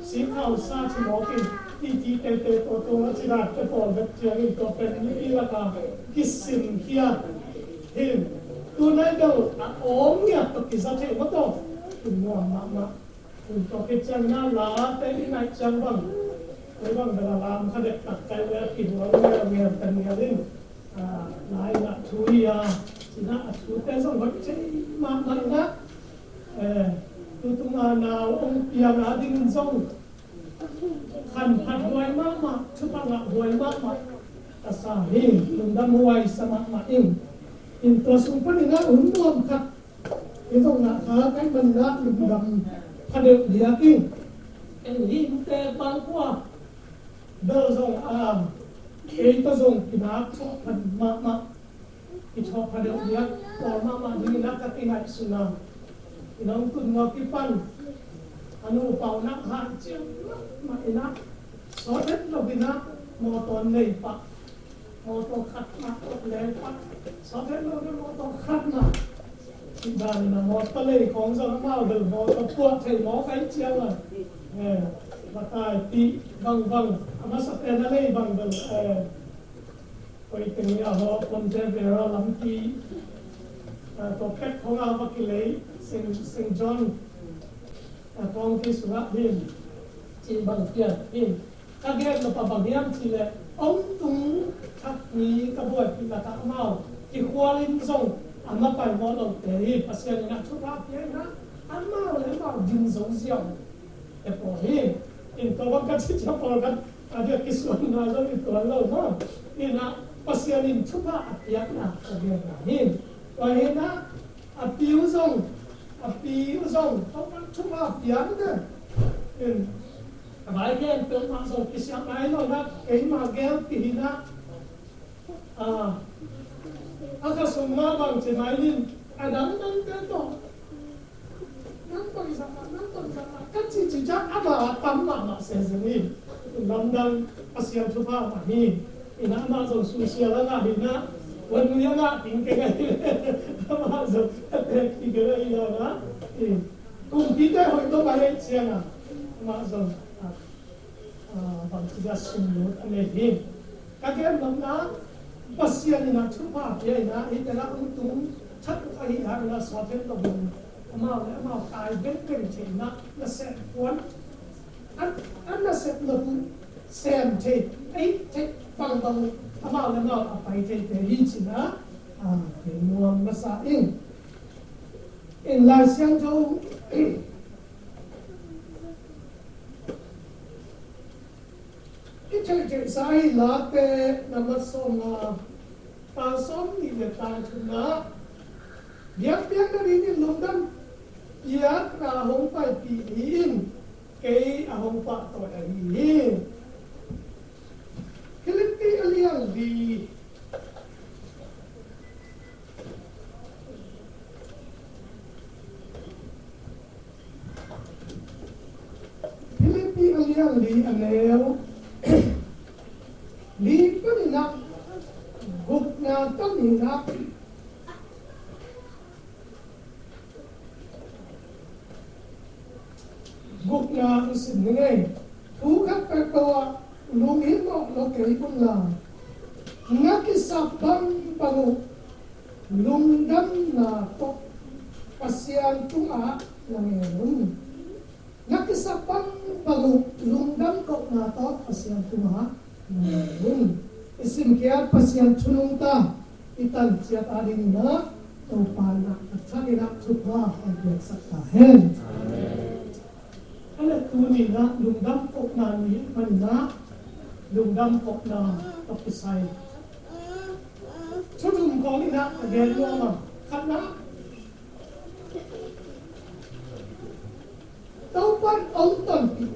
sikhausa ci mawk in, titi tete tua tua a ci dak te pawl bek ciangin tua pen mipi lak a kisim khia. Hin, tu nai deuh a om ngiat tawh kiza thei maw tawh. Kin nuam mahmah. Tua khit ciang na late i ngaih ciang bang, koi bang bel a lam kha dektak kai le a kihual ngelngel tanial in, a, lai in a thu hi a, ci in a thute zong hoih thei mahmah in a, eh, tutung a nau hong piang a dingin zong khanphat huai mahmah, thupha ngah huai mahmah ka sa hi. Lungdam huai sa mahmah ing. In tua sung panin a hun nuam khat i zong ngah kha ka hih manin ah lungdam pha deuh diak ing. Ei himte bang kua bel zong a, ei tawh zong kinak thawh pha mahmah, kithawh pha deuh diak pawl mahmah dingin ah ka kingaihsun a. I nong tun ngawh kipan a nu pau nak han ciang mahmah in ah sawt het lo in ah mawtaw nei pah. Mawtaw khat mah, mawtaw lei pah. Sawt het lo deuh mawtaw khat mah. Cih dan in a mawtaw lei khawng zong amau bel mawtaw puah thei mawk ahih ciang a. Eh, mataipih bangbang, a masa pen a lei bang bel, eh, koi teng hi a haw, Ponte Vedra lampi, eh, tua pek khawng a va kilei, Saint, Saint John, eh, kawngpi sungah hin, cih bang pian hin. Ka gen nop a bang hiam cih leh, hong tung khat ni ka buaipih lakah amau kikhual in zong a mapai mawh lote hi. Pasian in a thupha pia in a, amau le amau ding zo ziau te pawl hi. In tua bang ka cih ciang pawlkhat a diak kisuanna zong i tuan lo maw. In a Pasian in thupha a piakna ka genna hi. Tua hi in a, a pi uh zong, a pi uh zong, Topa'n thupha a piak in a. In Ka vai gen peuhmah zong kisiam nai lo na, keima gel kihi na. A, a ka sung mah bang ci mai ning, a dangdangte tawh nang bang zah mah, nang bang zah mah ka cih ciang a, a tam mahmah se zen hi. Lamdang, Pasian thupha mah hi. Ina amah zong susia la ngah hi na, wan nui a ngah ding kei ngah hi. Amah zong a tek hi kei ngah hi na. Kumpite hoih lo mah hi ciang a, amah zong a, a, bangci a sunglut a nei hi. Ka gen nopna, Pasian in a thupha pia in a, hih teng ah hong tung that uh ahih hangin a, sawt het lo in, amau le amau kai bengbeng theihna nasep puan, a, a nasep nop uh sem thei, ei thei bangbang uh, amau le amau a pai theite hi ci-in a, a, kei nuam masa ing. In Lai Siangtho i theihtheihsa hi, Late na mat sawmnga, tang sawmnih le tang thumna, biakpiakna dingin lungdam piakna hong paipih ni in, kei a hong pahtawi ahi hi. Philippi a lian li. Philippi a lian li, a neu li panin ah gukna tanin ah, gukna hong sim ning ei. Thu khat peuhpeuh ah lunghimawh lo kei un la, na kisap bangbang uh lungdamna tawh Pasian tungah na ngen un. Na kisap bangbang uh lungdam kohna tawh Pasian tungah na ngen un. I simkhiat Pasian thu nungta i tan ciat a dingin ah Topa in ah a thakin ah thupha hong piaksak ta hen. Amen. A le tuni in ah lungdam kohna ni manin ah lungdam kohna tawh kisai thu thum khawng in ah ka gen nuam a, khatna, Topa in hong tonpih.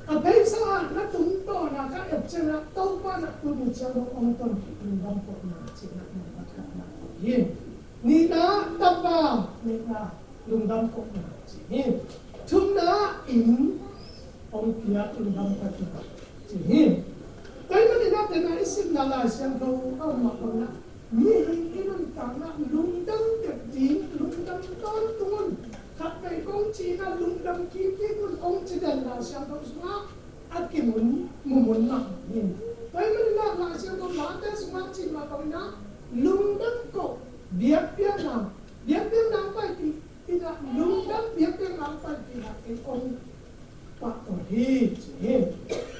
A pheisa ah na tungtawn a ka et ciangin ah Topa in ah tuni ciang dong hong tonpih, lungdam kohna cihna, na khatna hi. Nihna, tapa, nihna, lungdam kohna ci hi. Thumna, inn hong piak, lungdam kohna ci hi. Tua ahih manin ah tena i simna Lai Siangtho a om mah bangin ah, mihing i nuntakna lungdam dek ding, lungdam tawntung un. Khatvei kong ci-in ah lungdam kik kik un hong ci den Lai Siangtho sungah a kimu, mumun mah hi. Tua ahih manin ah Lai Siangtho Late sungah cih mah bangin ah lungdam koh, biakpiakna, biakpiakna hong paipih in ah, lungdam biakpiakna hong paipih in ah kei hong pahtawi hi ci hi.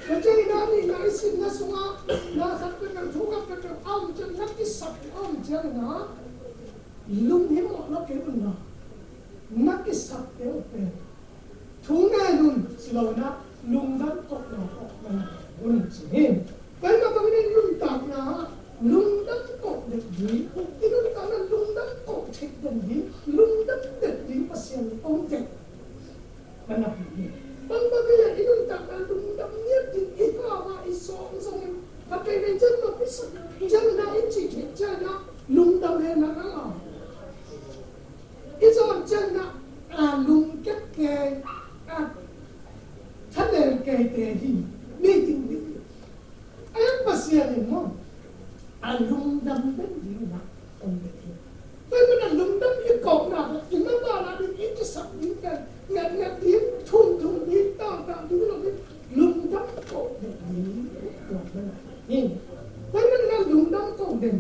Tua ciangin ah nihna i simna sungah na khat peuhpeuh, thu khat peuhpeuh a om ciang, na kisap a om ciangin ah lunghimawh lo kei un la, na kisapte uh pen thu ngen un ci lo in ah lungdam kohna tawh na ngen un ci hi. Tua ahih manin i nuntakna ah lungdam koh dek ding, i nuntakna lungdam koh theih den ding, lungdam dek ding Pasian in hong deih na na hi hi. Bangbang hi leh i nuntakna lungdam ngiat ding, i hau ah i zawng zongin, a kei vei ciang lo i suk ciangin ah i cih theih ciangin ah lungdam hen na na lau. I zawn ciangin ah, a, lungkiat kei, a, thalel keite hi, mi ding ding. A, Pasian in maw, a lungdam den ding in ah hong deih hi. Tua ahih manin a lungdam i kohna, i mabana ding, i kisap ding pen, ngetnget ding, thumthum ding, tangtang ding lo ding, lungdam koh den ding, tua ahih manin a hi. Tua ahih manin a lungdam koh den.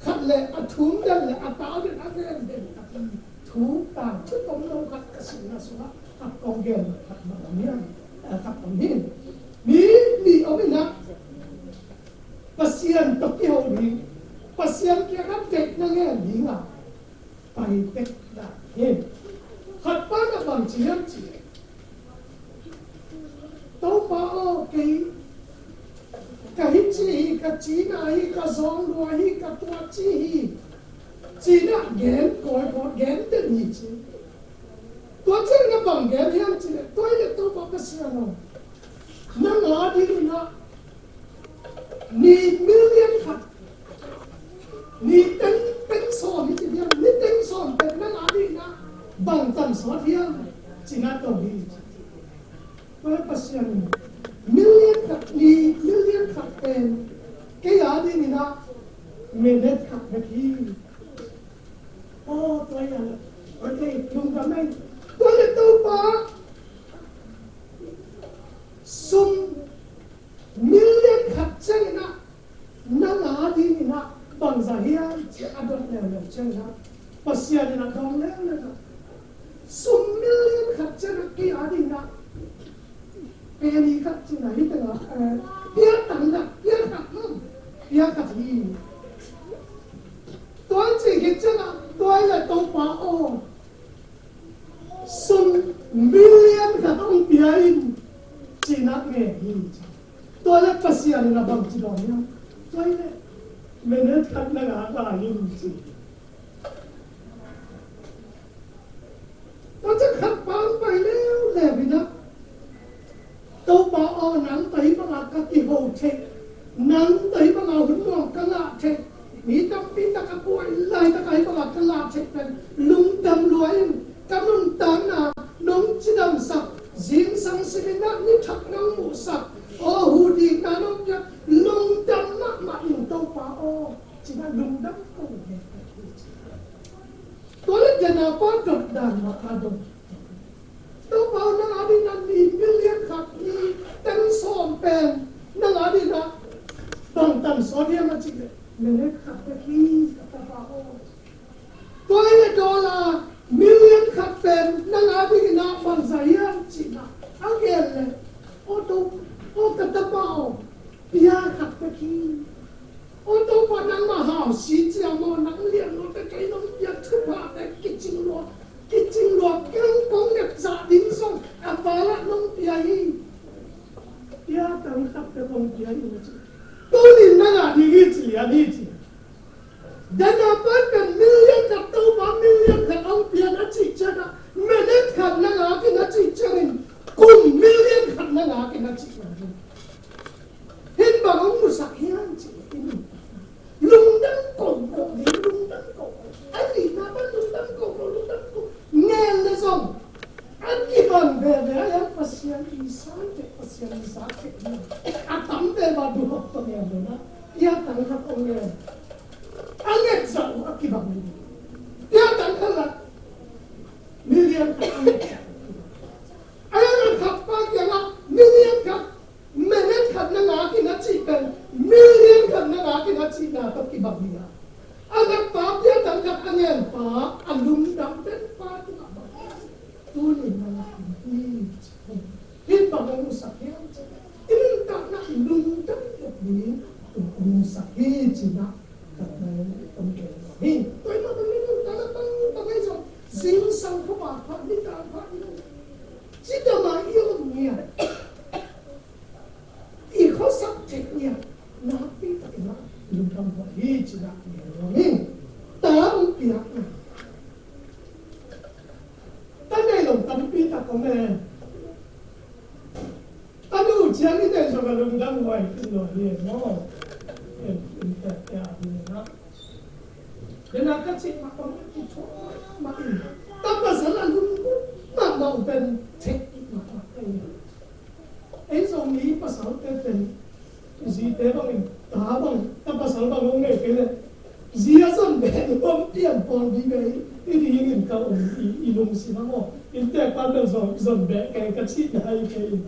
Khat le a thum den le a tau den, a ngen den, a thu tang thu om lo khat ka simna sungah a kong gen khat bang om hiam? A, khat om hi. Mi, mi om in ah Pasian tawh kiho ding, Pasian kiangah deihna ngen ding a pai tek dan hi. Khat pa in ah bang ci hiam cih leh, Topa aw, kei ka hih ci hi, ka cina hi, ka zawng lua hi, ka tua ci hi, ci-in ah gen kawikawi, gen den hi ci. Tua ciangin ah Bang gen hiam cih leh, tua hi leh Topa Pasian aw, nang a dingin ah ni million khat, ni teng, teng sawm hi ci hiam, ni teng sawm pen nang a dingin ah bang tan sawt hiam, ci-in ah dong hi. Tua leh Pasian in, million khat, ni million khat pen kei a dingin ah minute khat bek hi. Aw, tua hi a, tua hi, lungdam ei. Tua leh Topa, sum million khat ciangin ah nang a dingin ah bangzah hiam, ci-in a dot leuleu ciangin ah, Pasian in a dawng leuleu in ah, sum million khat ciangin ah kei a dingin ah penny khat ci-in ah, hi teng ah, eh, pia tang khat, pia khat, hmm, pia khat hi. Tua ci khit ciangin ah, tua hi leh Topa aw, sum million khat hong pia in, ci-in ah ngen hi. Tua leh Pasian in a bangci dawng hiam? Tua hi leh minute khat nang a ngai in, ci. Tua ciang khat pa hong pai leuleu in ah, Topa aw, nang tawh hih bangin ka kiho theih, nang tawh hih bangin hun nuam ka ngah theih, mi tampi tak a buai laitak ah hih bangin ka ngah theih pen lungdam lua ing. Ka nuntakna nong cidamsak, zingsang simin ah ni thak nong muhsak, aw, huhna nong piak, lungdam mahmah ing Topa aw, ci-in ah lungdam ko hi. Tua leh dena pa dot dan mah a dong. Topa aw, nang a dingin ah ni million khat, ni teng sawm pen nang a dingin ah bang tan sawt hiam, a cih leh, minute khat bek hi, ka tapa aw. Tua hi leh dollar million khat pen nang a dingin ah bangzah hiam, ci-in ah a ngen leh, aw To, aw ka tapa aw, pia khat bek hi. Aw Topa, nangmah hau si cia maw, nang lian lua teh kei nong piak thupha teh kicing lua, kicing lua, kei kong nget zah ding zong a val ah nong pia hi. Pia tang khat teh kong pia hi, na ci. Tuni nang a ding hi ci lian hi ci. Dena pa pen million khat, Topa million khat hong pia, na cih ciangin ah minute khat nang a ding, na cih ciangin kum million khat nang a ding, na cih ciangin. Hih bang hong musak hiam cih leh, i lungdam kongkong ding, lungdam kongkong. A nihna bang lungdam kongkong, lungdam kongkong. Ngen leh zong a kibang veve a, Pasian i sa teh, Pasian i sa teh. A tam veve a, duhop tawh ngen leh na, pia tang khat hong ngen. A nget zah uh a kibang hi. Pia tang khat lah million khat a nget zah uh a kibang. A nget khat pa kiangah million khat, minute khat na ngak in a cih pen, million khat na ngak in a cihna tawh kibang hi a. A ngakpa pia tang khat a ngenpa a lungdam penpa tungah bang, tuni na ngak in hi. Hih bang hong musak hiam cih, i nuntakna lungdam dek ding hong musak hi cihna ka tawh hong gen hi. Tua ahih manin i nuntakna bang bang ahi zong, zingsang khuavak pha, nitak pha i om, cidam a i om ngiat, i khuasak theih ngiat, nakpi takin a lungdam huai hi cihna i gen nuam hi. Ta hong piakna, ta nei lo tampi tak om e. Tanu ciang i nei zong a lungdam huai khin lo hi e maw. Inntekte a dingin ah, den a ka cih mah bang, i thuak mahmah in, ta pasal a lungdam mahmah uh pen theih mahmah ahi. Ei Zomi pasalte pen, zite bangin, ta bang, ta pasal bang hong nei kei leh, zi a zon beh nuam pian pawl ding ahi, i dingin ka om, i, i lungsim ah maw. Inntekpa bel zon, zon beh kei ka cihna hi kei.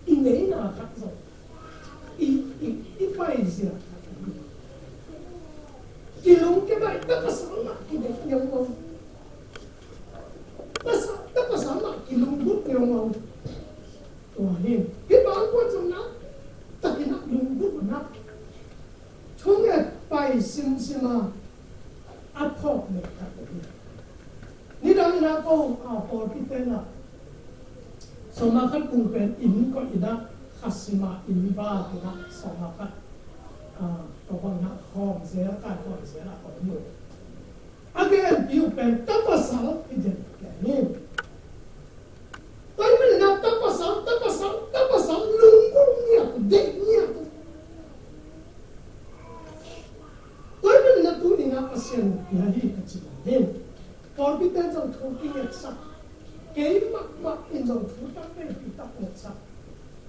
I ngeina khat zong, i, i, i paizia khat, kilungkia bai, ta pasal mah kideih ngeungau. Pasal, ta pasal mah kilungdut ngeungau. Tua hi, hih bang kuan zong na, takin a lungdut na. Thunget pai simsim a, a phawk leh khat hi. Nidang in a ko, a, pawlpi te in a, sawma khat kung pen inn koih in a, kha sim a inn ba in a, sawma khat, a, ko bang in a khawm zel, kai khawm zel a om uh. A genpi uh pen ta pasal hi den pen hi. Hi, pawlpi ten zong thu kingetsak, kei mahmah in zong thu tampi tak ngetsak.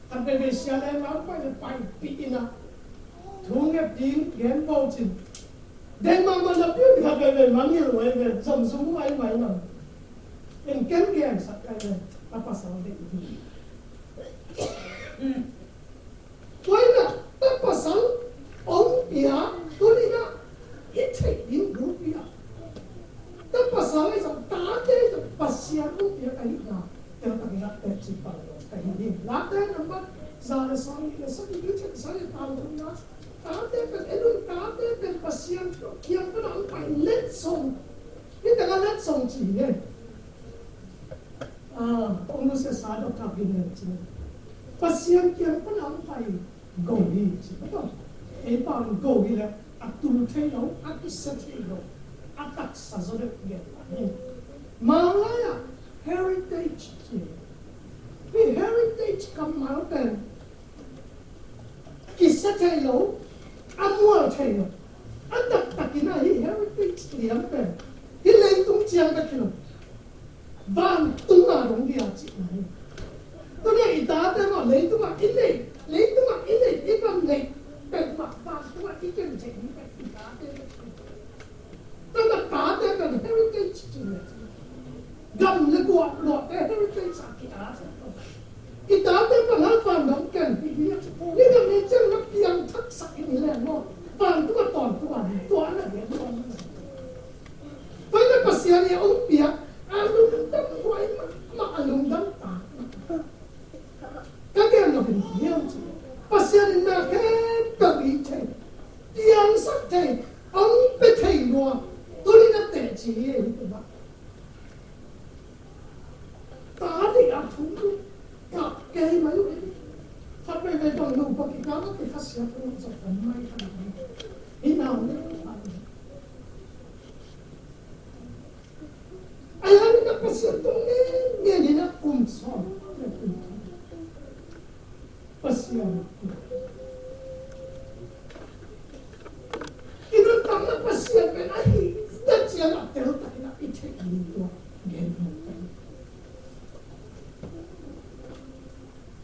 Khat veivei sia le lau pai le paipih in ah thu nget ding gen bo cin. Den mahmah na piu khat veivei mangngilh uh ahi ve, zomzum uh ahi mai lo. In ken gensak ahi ve, a pasal deih ding. Tua in ah, ta pasal hong pia, tuni in ah i theih ding group hi a. Ta pasal ahi zong, tate zong Pasian hong pia ka hihna, teltak in ah teci pang lo ka hi hi. Late nambat za le sawm nih le sagih, Thesalonika thumna, tate pen, en un, tate pen Pasian kiang pan a hong pai letsong. Hih tengah letsong ci hi. Ah, hong nusiasa Doctor Gin Len ci. Pasian kiang pan a hong pai go hi ci. Ei pau in go hi leh a tul thei lo, a kisia thei lo, a taksa zaw deuh gen hi. Mangngilh ah heritage ci. Hih heritage kammal pen kisia thei lo, a mual thei lo, a taktak in ah hih heritage lian pen hih leitung ciang bek hi lo, vantung a dong dia cihna hi. Tuni a i tate mah leitung ah i neih, leitung ah i neih, i van neih pen mah vantung ah i ken theih ding pen i tate bek hi. Tangah tate pen heritage ci le, gam le guah luahte heritage a ki-at. I tate pen hal pan dong ken hi hi. Ni gam ni ciang na piangthaksak in hi leng maw, vantung a tawntung a ding tua na gen maw. Tua in a Pasian in hong piak a lungdam huai mahmah, a lungdam ta. Ka gen lo hi hiam ci, Pasian in na khempeuh it thei, piangsak thei, hong pia thei lua, tuni in a teci hi. Hi peuhmah. Ta deih a thum uh, ka kei mai uh hi. Khat veivei bang lo bang kikal a kikhasia thum uh zong om mai kha hi. Hi nau le kha hi. Ahi hangin a Pasian tung ngen ngen in a kum sawm le kum thum Pasian i nuntakna Pasian pen ahi na ciang a teltak in a i theih ding tua gen mawk pen.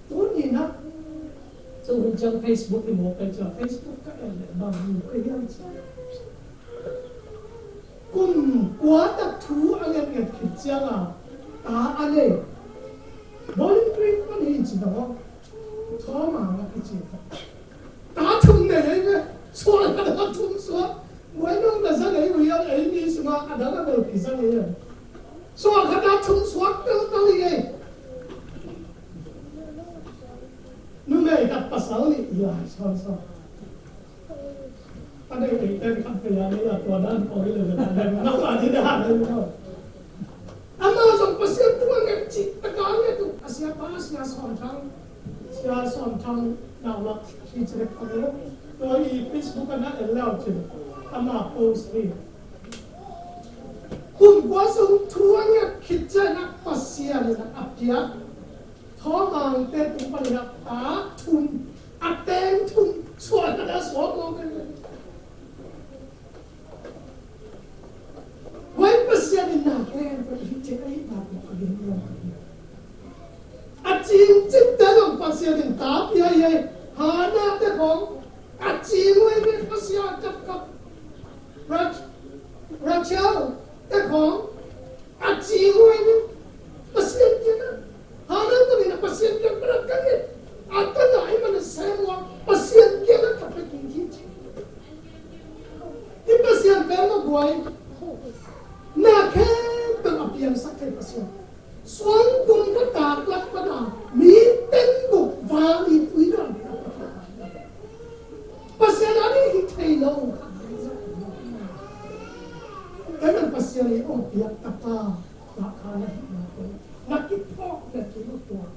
Tuni in ah, tu hun ciang Facebook i mawk pen ciang Facebook ka en leh bang mu ka hiam ciang. Kum kua tak thu a ngetnget khit ciang a ta a nei. Bowling Green pan hi ci dong aw. Thawmang a kici. Ta thum nei ei ve. Sual a ta thum suak. Muai nong na za nei uh hiam ei mi sungah a dang a bel kiza nei ei. Sual khat a thum suak teltel hi ei. Numei khat pasal nih hi lai sawnsawn. A dei dei ten khat vei a nei a tua dan pawh hi lo le dan dei na la ni dan dei lo. Amah zong Pasian thu a nget cih taka a nget uh a siapa Sia Sawn Thang, Sia Sawn Thang Naulak hi ci dek a lo. Tua i Facebook a na en le uh cin amah post hi. Kum kua sung thu a nget khit ciangin a Pasian in a piak Thawmangte tung panin a ta thum, a teng thum, suan a suak lo pen. Wai Pasian in na teng pen hi ciang a hi na pen a gen lo. A cing cing te zong Pasian in ta pia hi ei. Hannah te khong a cing uh ei ve, a sia a kap kap. Rach-, Rachel te khong a cing uh ei ve. Pasian kiang a, Hannah tawh in a Pasian kiang pan a ka nget, a ka ngah ahih man a sem uh a, Pasian kiang a ka pia kik hi ci. Hih Pasian pen mah guai, na khempeuh a piangsak thei Pasian. Suang kum ka taklak pan a mi teng guk vang i pui dan ding a Pasian a ding hi thei lo. Ken an Pasian i hong piak tapa, tapa na hihna pen na kiphawk na kilutua.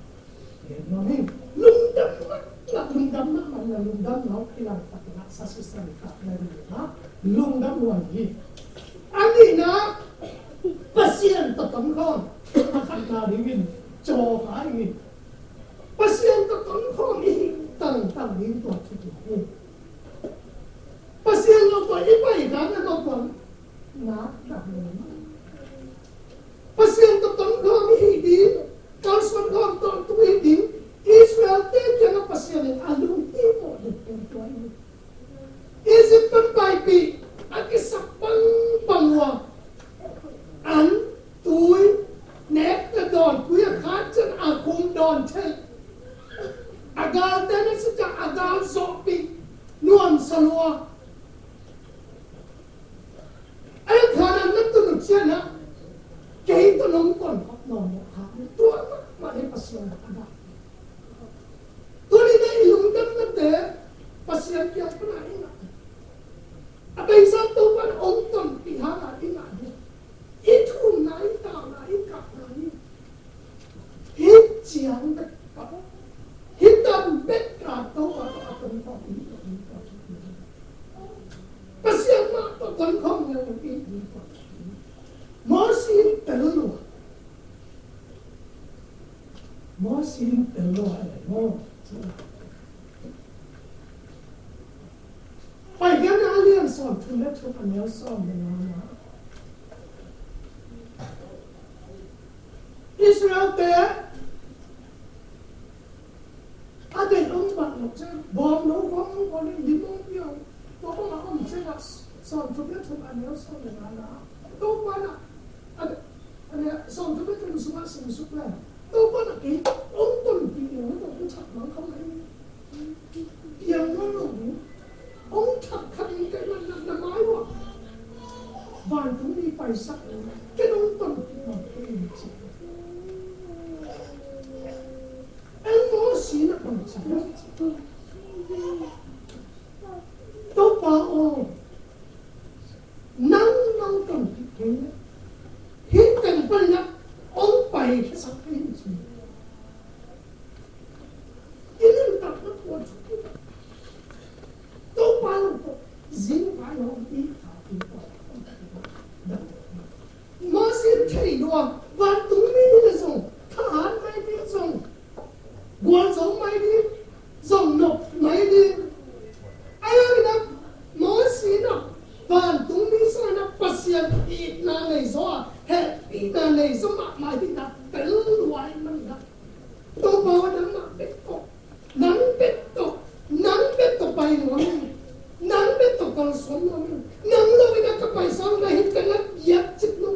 Lungdam mahmah, lungdam mahmah, na lungdam nop kilang takin a sasi sangkah na ding a lungdam huai hi. A nihna, Pasian tawh tongkhawm a khatna dingin cawka i hi. Pasian tawh tongkhawm i hih tangtang ding tua thupi hi. Pasian lo tua i pai dan a lo tua na, na, na. lua. Ai khan a na tun uh ciangin ah kei tawh nong ton khop nawn lo kha. Tua mahmah hi Pasian a dah. Tuni-in ah i lungdamnate Pasian kiang pan a i ngah. A beisa Topa in hong tonpih hang a i ngah hi. I thumna, i tauna, i kahna hi. Hih ciang bek, hih tan bek a Topa tawh a tongkhawm hi. Pasian mah tawh tongkhawm hi. Mosi in tel lua. Mosi in tel lua. Paikhiatna a lian sawmthum le thum, a neu sawm le ngana. Israelte a deih hong bat loh ciang, bawm lo khawng hong bawl in, lim hong piang, tua bang a om ciangin ah, sawmthum le thum, a neu sawm le ngana. Topa in ah, a, a neu sawmthum le thum sungah sim suk leng, Topa in ah kei hong tonpih leng, hong thak mang kha mai. Piang nawn lo ding. Hong thak kha ding, keimah na, na mai uah vantungmi paisak ding, ken hong tonpih mah kei in ci. Ei Mosi in ah bang ci? Topa aw, nang nong tonpih kei leh hih teng panin ah hong paikhiasak kei in ci. I nuntakna pua thu Topa lo tawh zingvai hong i kha i pua. Mosi in thei lua, vantungmi in ah zong, thahat mai ding zong, gualzo mai ding zong, nop mai ding. Ahi hangin ah Mosi in ah vantungmi sangin ah Pasian itna nei zaw a, hehpihna nei zaw mahmah hi in ah tel lua ahih manin ah Topa aw, nangmah bek tawh, nang bek tawh, nang bek tawh pai nuam ing, nang bek tawh kalsuan nuam ing, nang lo in ah ka paisa lo, hih tengah biak cip lo,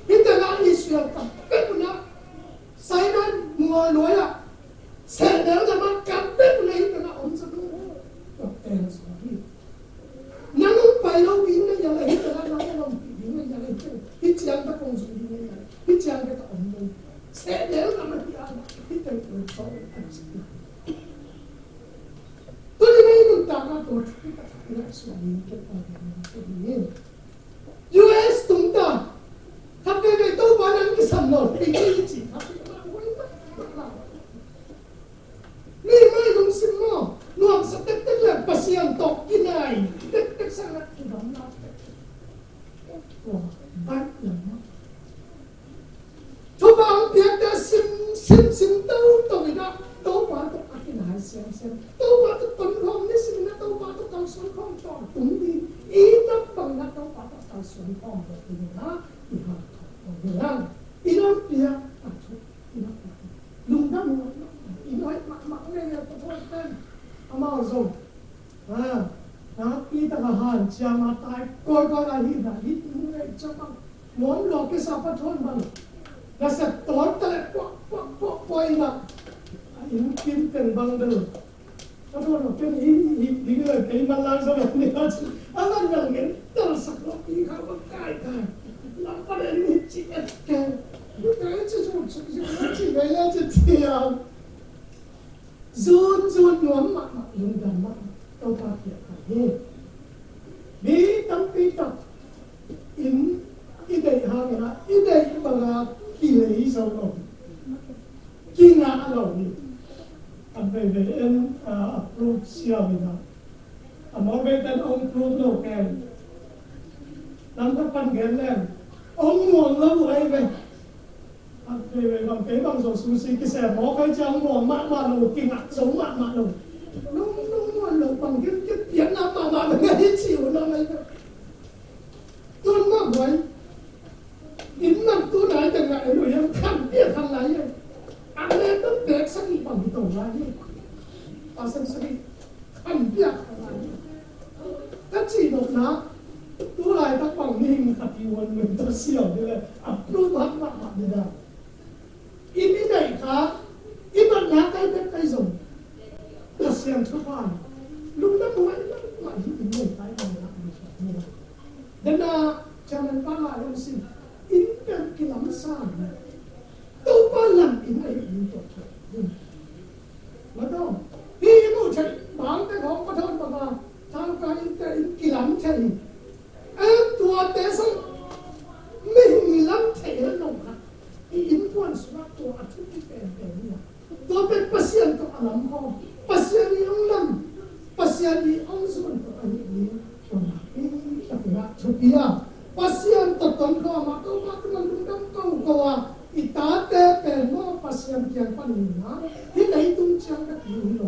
hih tengah Israel ka pek un ah Sinai mual nuai-ah sehnel gam ah ka pek un ah hih tengah om sa lo. Tua teng sa hi. Nang hong pai lo ding na hia leh, hih tengah nang hong ompih ding na hia leh, hih ciang bek hong zui ding na hia leh, hih ciang bek a om ding. Sehnel gam ahi a, hih teng teng tawh a ci. Tuni-in ah i nuntakna tawh thu taktak i ngaihsut ding ken a ding in, U S tung ta, khat veivei Topa nang kisam nawn kei, kei ci kha. Mi mai lungsim maw, nuamsa tektek le Pasian tawh kinai tektek sa na kidamna tektek. Tua baih lam maw. Thupha hong piakte sim, sim, sim toto in ah Topa tawh a kinai semsem. Topa tawh tonkhawm nisim in ah Topa tawh kalsuan khawm tawntung ding. I nam bangin ah Topa tawh kalsuan khawm tawntung in ah i hanthawn tawntung in ah i nam piak a thu. Lungdam, i nuai mahmah ngei a, tua pen amau zong. A, nakpi taka hanciam a tai kawikawi a hih na, hih tung ngei ciang bang, nuam lua kisa, pathawn bang. Nasep tawl ta leh puak puak puak puak in a, a inn kim teng bang bel. Ka dawn lo ken i, i, i, ding le kei man lang sa lo ni a ci. A man lang ngen tel sak lo, i kha bang kai kai. Lam pan en ni ci et ke. Ni kai ci zun ci zun ci gai a ci ci a. Zun zun nuam mahmah, lungdam mahmah. Topa piak hi. Mi tampi tak in i deih hangin a, i deih banga kilei zo lo, kingah lo hi. A veivei en, a, a proof siam in a, a mawk veiten hong proof lo ken. Lamdang pan gen leng hong muang lo uh ahi ve. A veivei bang, kei bang zong susi kisem mawk ahi ciang muang mahmah lo, kingah zo mahmah lo. Nong, nong muang lo bang gen, gen piakna mahmah lo, ngai ci uh nong ahi ve. Tun mah buai. Inn man tu nai teng ah en uh hiam, khan piak khan lai hiam. A le tawh bek sagih bang hi to lai hiam. Percent sagih khan piak khan lai hiam. Ka cih nopna, tu laitak bang mihing khat i uan men tawh siau ding le, a plu mahmah mahmah ding a. Inn i neih kha, i matna kai bek kai zong, Pasian thupha lungdam huai mahmah hi. Dana, chairman pa la lungsim, inn pen kilamsa hi. Topa lam inn ahi inn tua. Madaw, hih i muh theih bangte khawng, pathon pama, thangka innte in kilam thei hi. Em, tuate sung mihing i lam thei hen lo kha. I innkuan sungah tua a thupi penpen hi a. Tua pen Pasian tawh a lam khawm, Pasian i hong lam, Pasian i hong zun tawh ahi hi. Tua nakpi takin ah thupi a, Pasian tawh ton khawm a, Topa tungah lungdam kawkaw a, i tate pen maw Pasian kiang panin ah hih leitung ciang ka ti hi lo.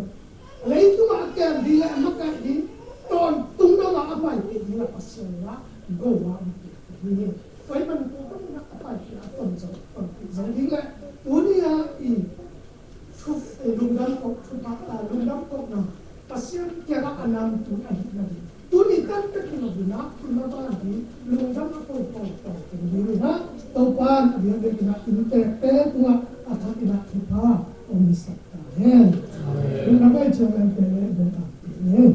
Leitungah a kem ding le a makaih ding, tawntung dongah a paipih ding le Pasian in ah go a hong piak hi. Tua hi Manipur panin ah a paipih a ton zo, tonpih zo ding le tuni a i thu, eh, lungdam kawk, thupha, ah, lungdam kawkna Pasian kiangah a namtui ahihna ding. Tuni tan pek hi lo ding a, tuma ban ding lungdam a kawkaw tawh keng ding hi a, Topa in a biakpiakna inntekte tungah a thakin ah thupha hong hisak ta hen. Amen. Lungdam ei ciang ente le dong a hen.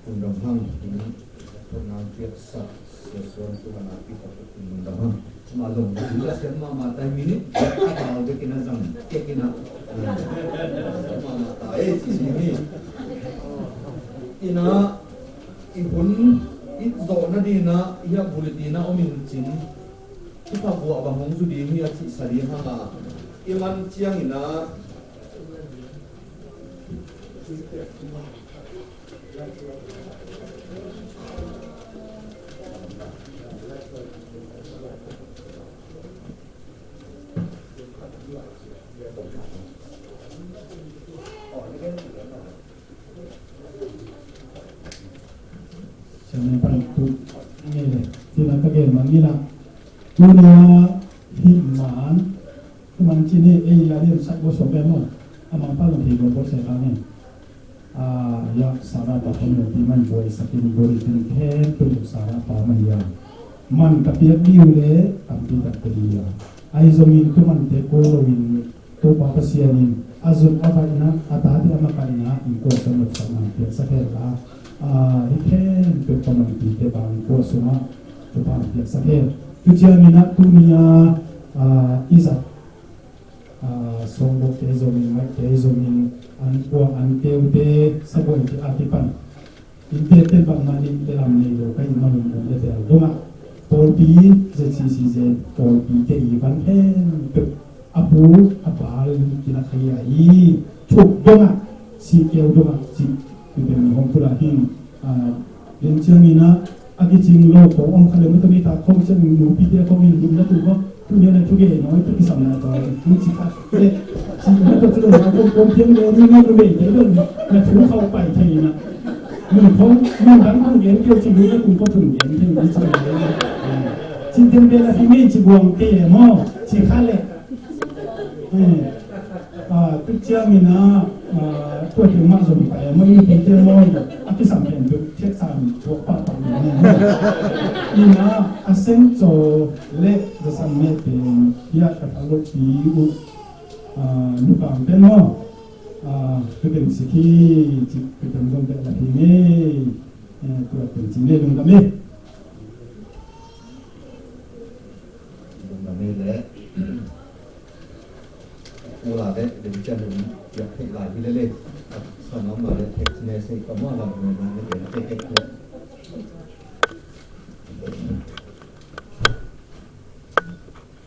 Lungdam hang, in thotna piaksak Sia Suan tungah nakpi takin lungdam hang. Mah zong, in ka siam mahmah ta hi, minute a bal bekin a zang, kek in a. Siam mahmah ta ei, ci hi. In a, i hun, i zawhna ding in a, i a bulletin a om in cin, i pha buah bang hong zu ding hi a cihsa ding hang a. I man ciangin a, Sianginn pan tu ngei le, tina ka gen mangina. Tuni a hih man, kuman cini ei a liam sak bo sop em o. Amang pan lo hi bo bo se ka ni. A, yak Sarah pa khawm lo ti man buai sakin buai tin khen tu Sarah pa mah hi a. Man ka piak diu le tampi tak ka hi a. Ahi zongin tu man te ko lo in Topa Pasian in a zon a vaihna, a tate a makaihna in kua sung nopsakna piaksak hen la, a, hi khempeuh ka manpite bang kua sungah Topa piaksak hen. Tu ciangin ah tuni a, a, i zat, a, songbohte zongin, maihte zongin, an kuang an keute, sabuaite a kipan Innte pen bangmah nih le lam nei lo ka hih manun um le bel dongah pawlpi Z C C Z pawlpite i van khempeuh a pu a bal kina kha hi a, i thuk dongah sih keu dongah cih i pen hong pula hi. A, len ciangin ah a kicing lo khawng om kha le, mutawh nitak khawng ciang nupite khawng in lum na tu khawng Tuni a na thugei nawi tuk kisam na tawh, tu ci kha. Eh, ci na tawh cu na kawm kawm piang le, ni ni numei te don na thu khawng pai thei na. Mun khawng, mun dang khawng gen kei ci, mun na kum khawng kum gen kei ci na. Eh, ci den be la hi ngei ci buang kei e maw, ci kha le. Eh, ah, tu ciangin ah, ah, tua te mah zong pai a, maw i pi te maw, a kisam pen tu, cek sam, tua pa pa ni. Ina, a seng co le, Za San Meh pen, hiah ka tha lo pi uh, ah, nukam pen maw, ah, ka teng sik hi, cik ka teng zong beh la hi ngei, eh, tua teng ci ngei lungdam hi. Lungdam hi le. Ula le, le cian lung, yak thei lai hi le le. Sa nom la le, text message ka maw la, ne, ne, ne, ne, ne, ne.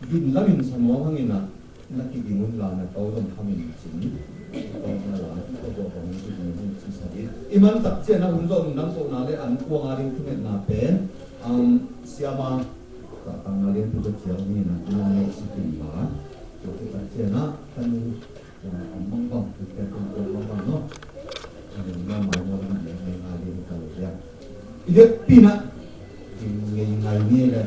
Din lamin sa nuam hangin ah, na kiging un la na to zong hamin cin. To na la, to bo bang cin ni hun ci sa di. I man tak cian a hun zong nang ko na le an kuang a ding thumetna pen, um, siama, ta tang na lian tu ka ciang ni na, na ne si kin ba. To tak cian a, kan Tua a mangbang, tua a mangbang no. Tua a mangbang no, tua a mangbang no. I dek pina. I ngei ngai ni le.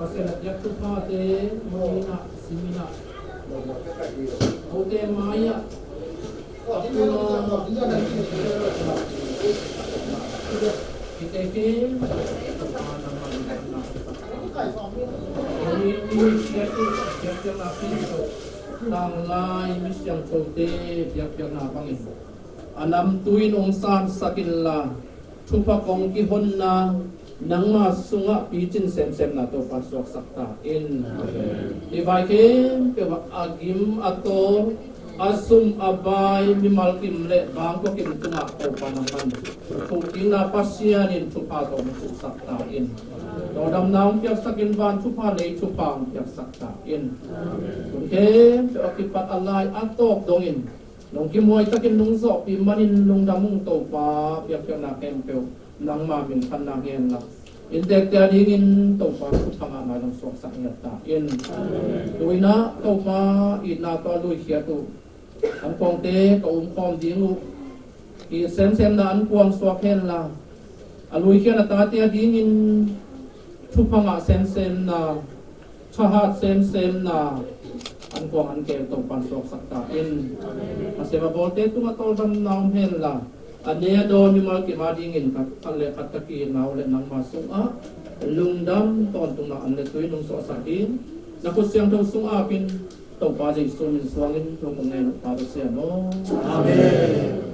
Pasian a biak thuphate, mawhna, simna, note mai-ah tanglai misiangthote biakpiakna bangin a namtui in hong sansak inla, thupha kong kihonna nangma sungah picin semsemna Topa suaksak ta in. Amen. Hih vai khempeuh a gim a tawl a sum a bai mimal kim le bangkua kim tungah Topa nangman thukikna Pasian in thupha tawh hong thuksak ta in. Tawldamna hong piaksak in, van thupha lei thupha hong piaksak ta in. Tun khempeuh a kipat a lai a tawp dongin nong kimuai takin nong zawhpih manin lungdam ung Topa, biakpiakna khempeuh nangma min phatna ngen la, inntekte a dingin Topa thupha ngahna nong suaksak ngiat ta in. Tu-in ah Topa itna tawh a luikhiat uh ankuangte ka umkhawm ding uh, i semsemna ankuang suak hen la, a luikhiat a tate a dingin thupha ngah semsemna, thahat semsemna ankuang ankel Topan suaksak ta in. A sem a bawlte tungah tawldamna om hen la, a ne a dawn mimal kim a dingin khat le khat ka kiitna uh le nangma sungah lungdam tawntungna an le tui nong suahsak ding na khut siangtho sung apin Topa Jesu min suangin thu kong ngen uh, Pa Pasian aw. Amen.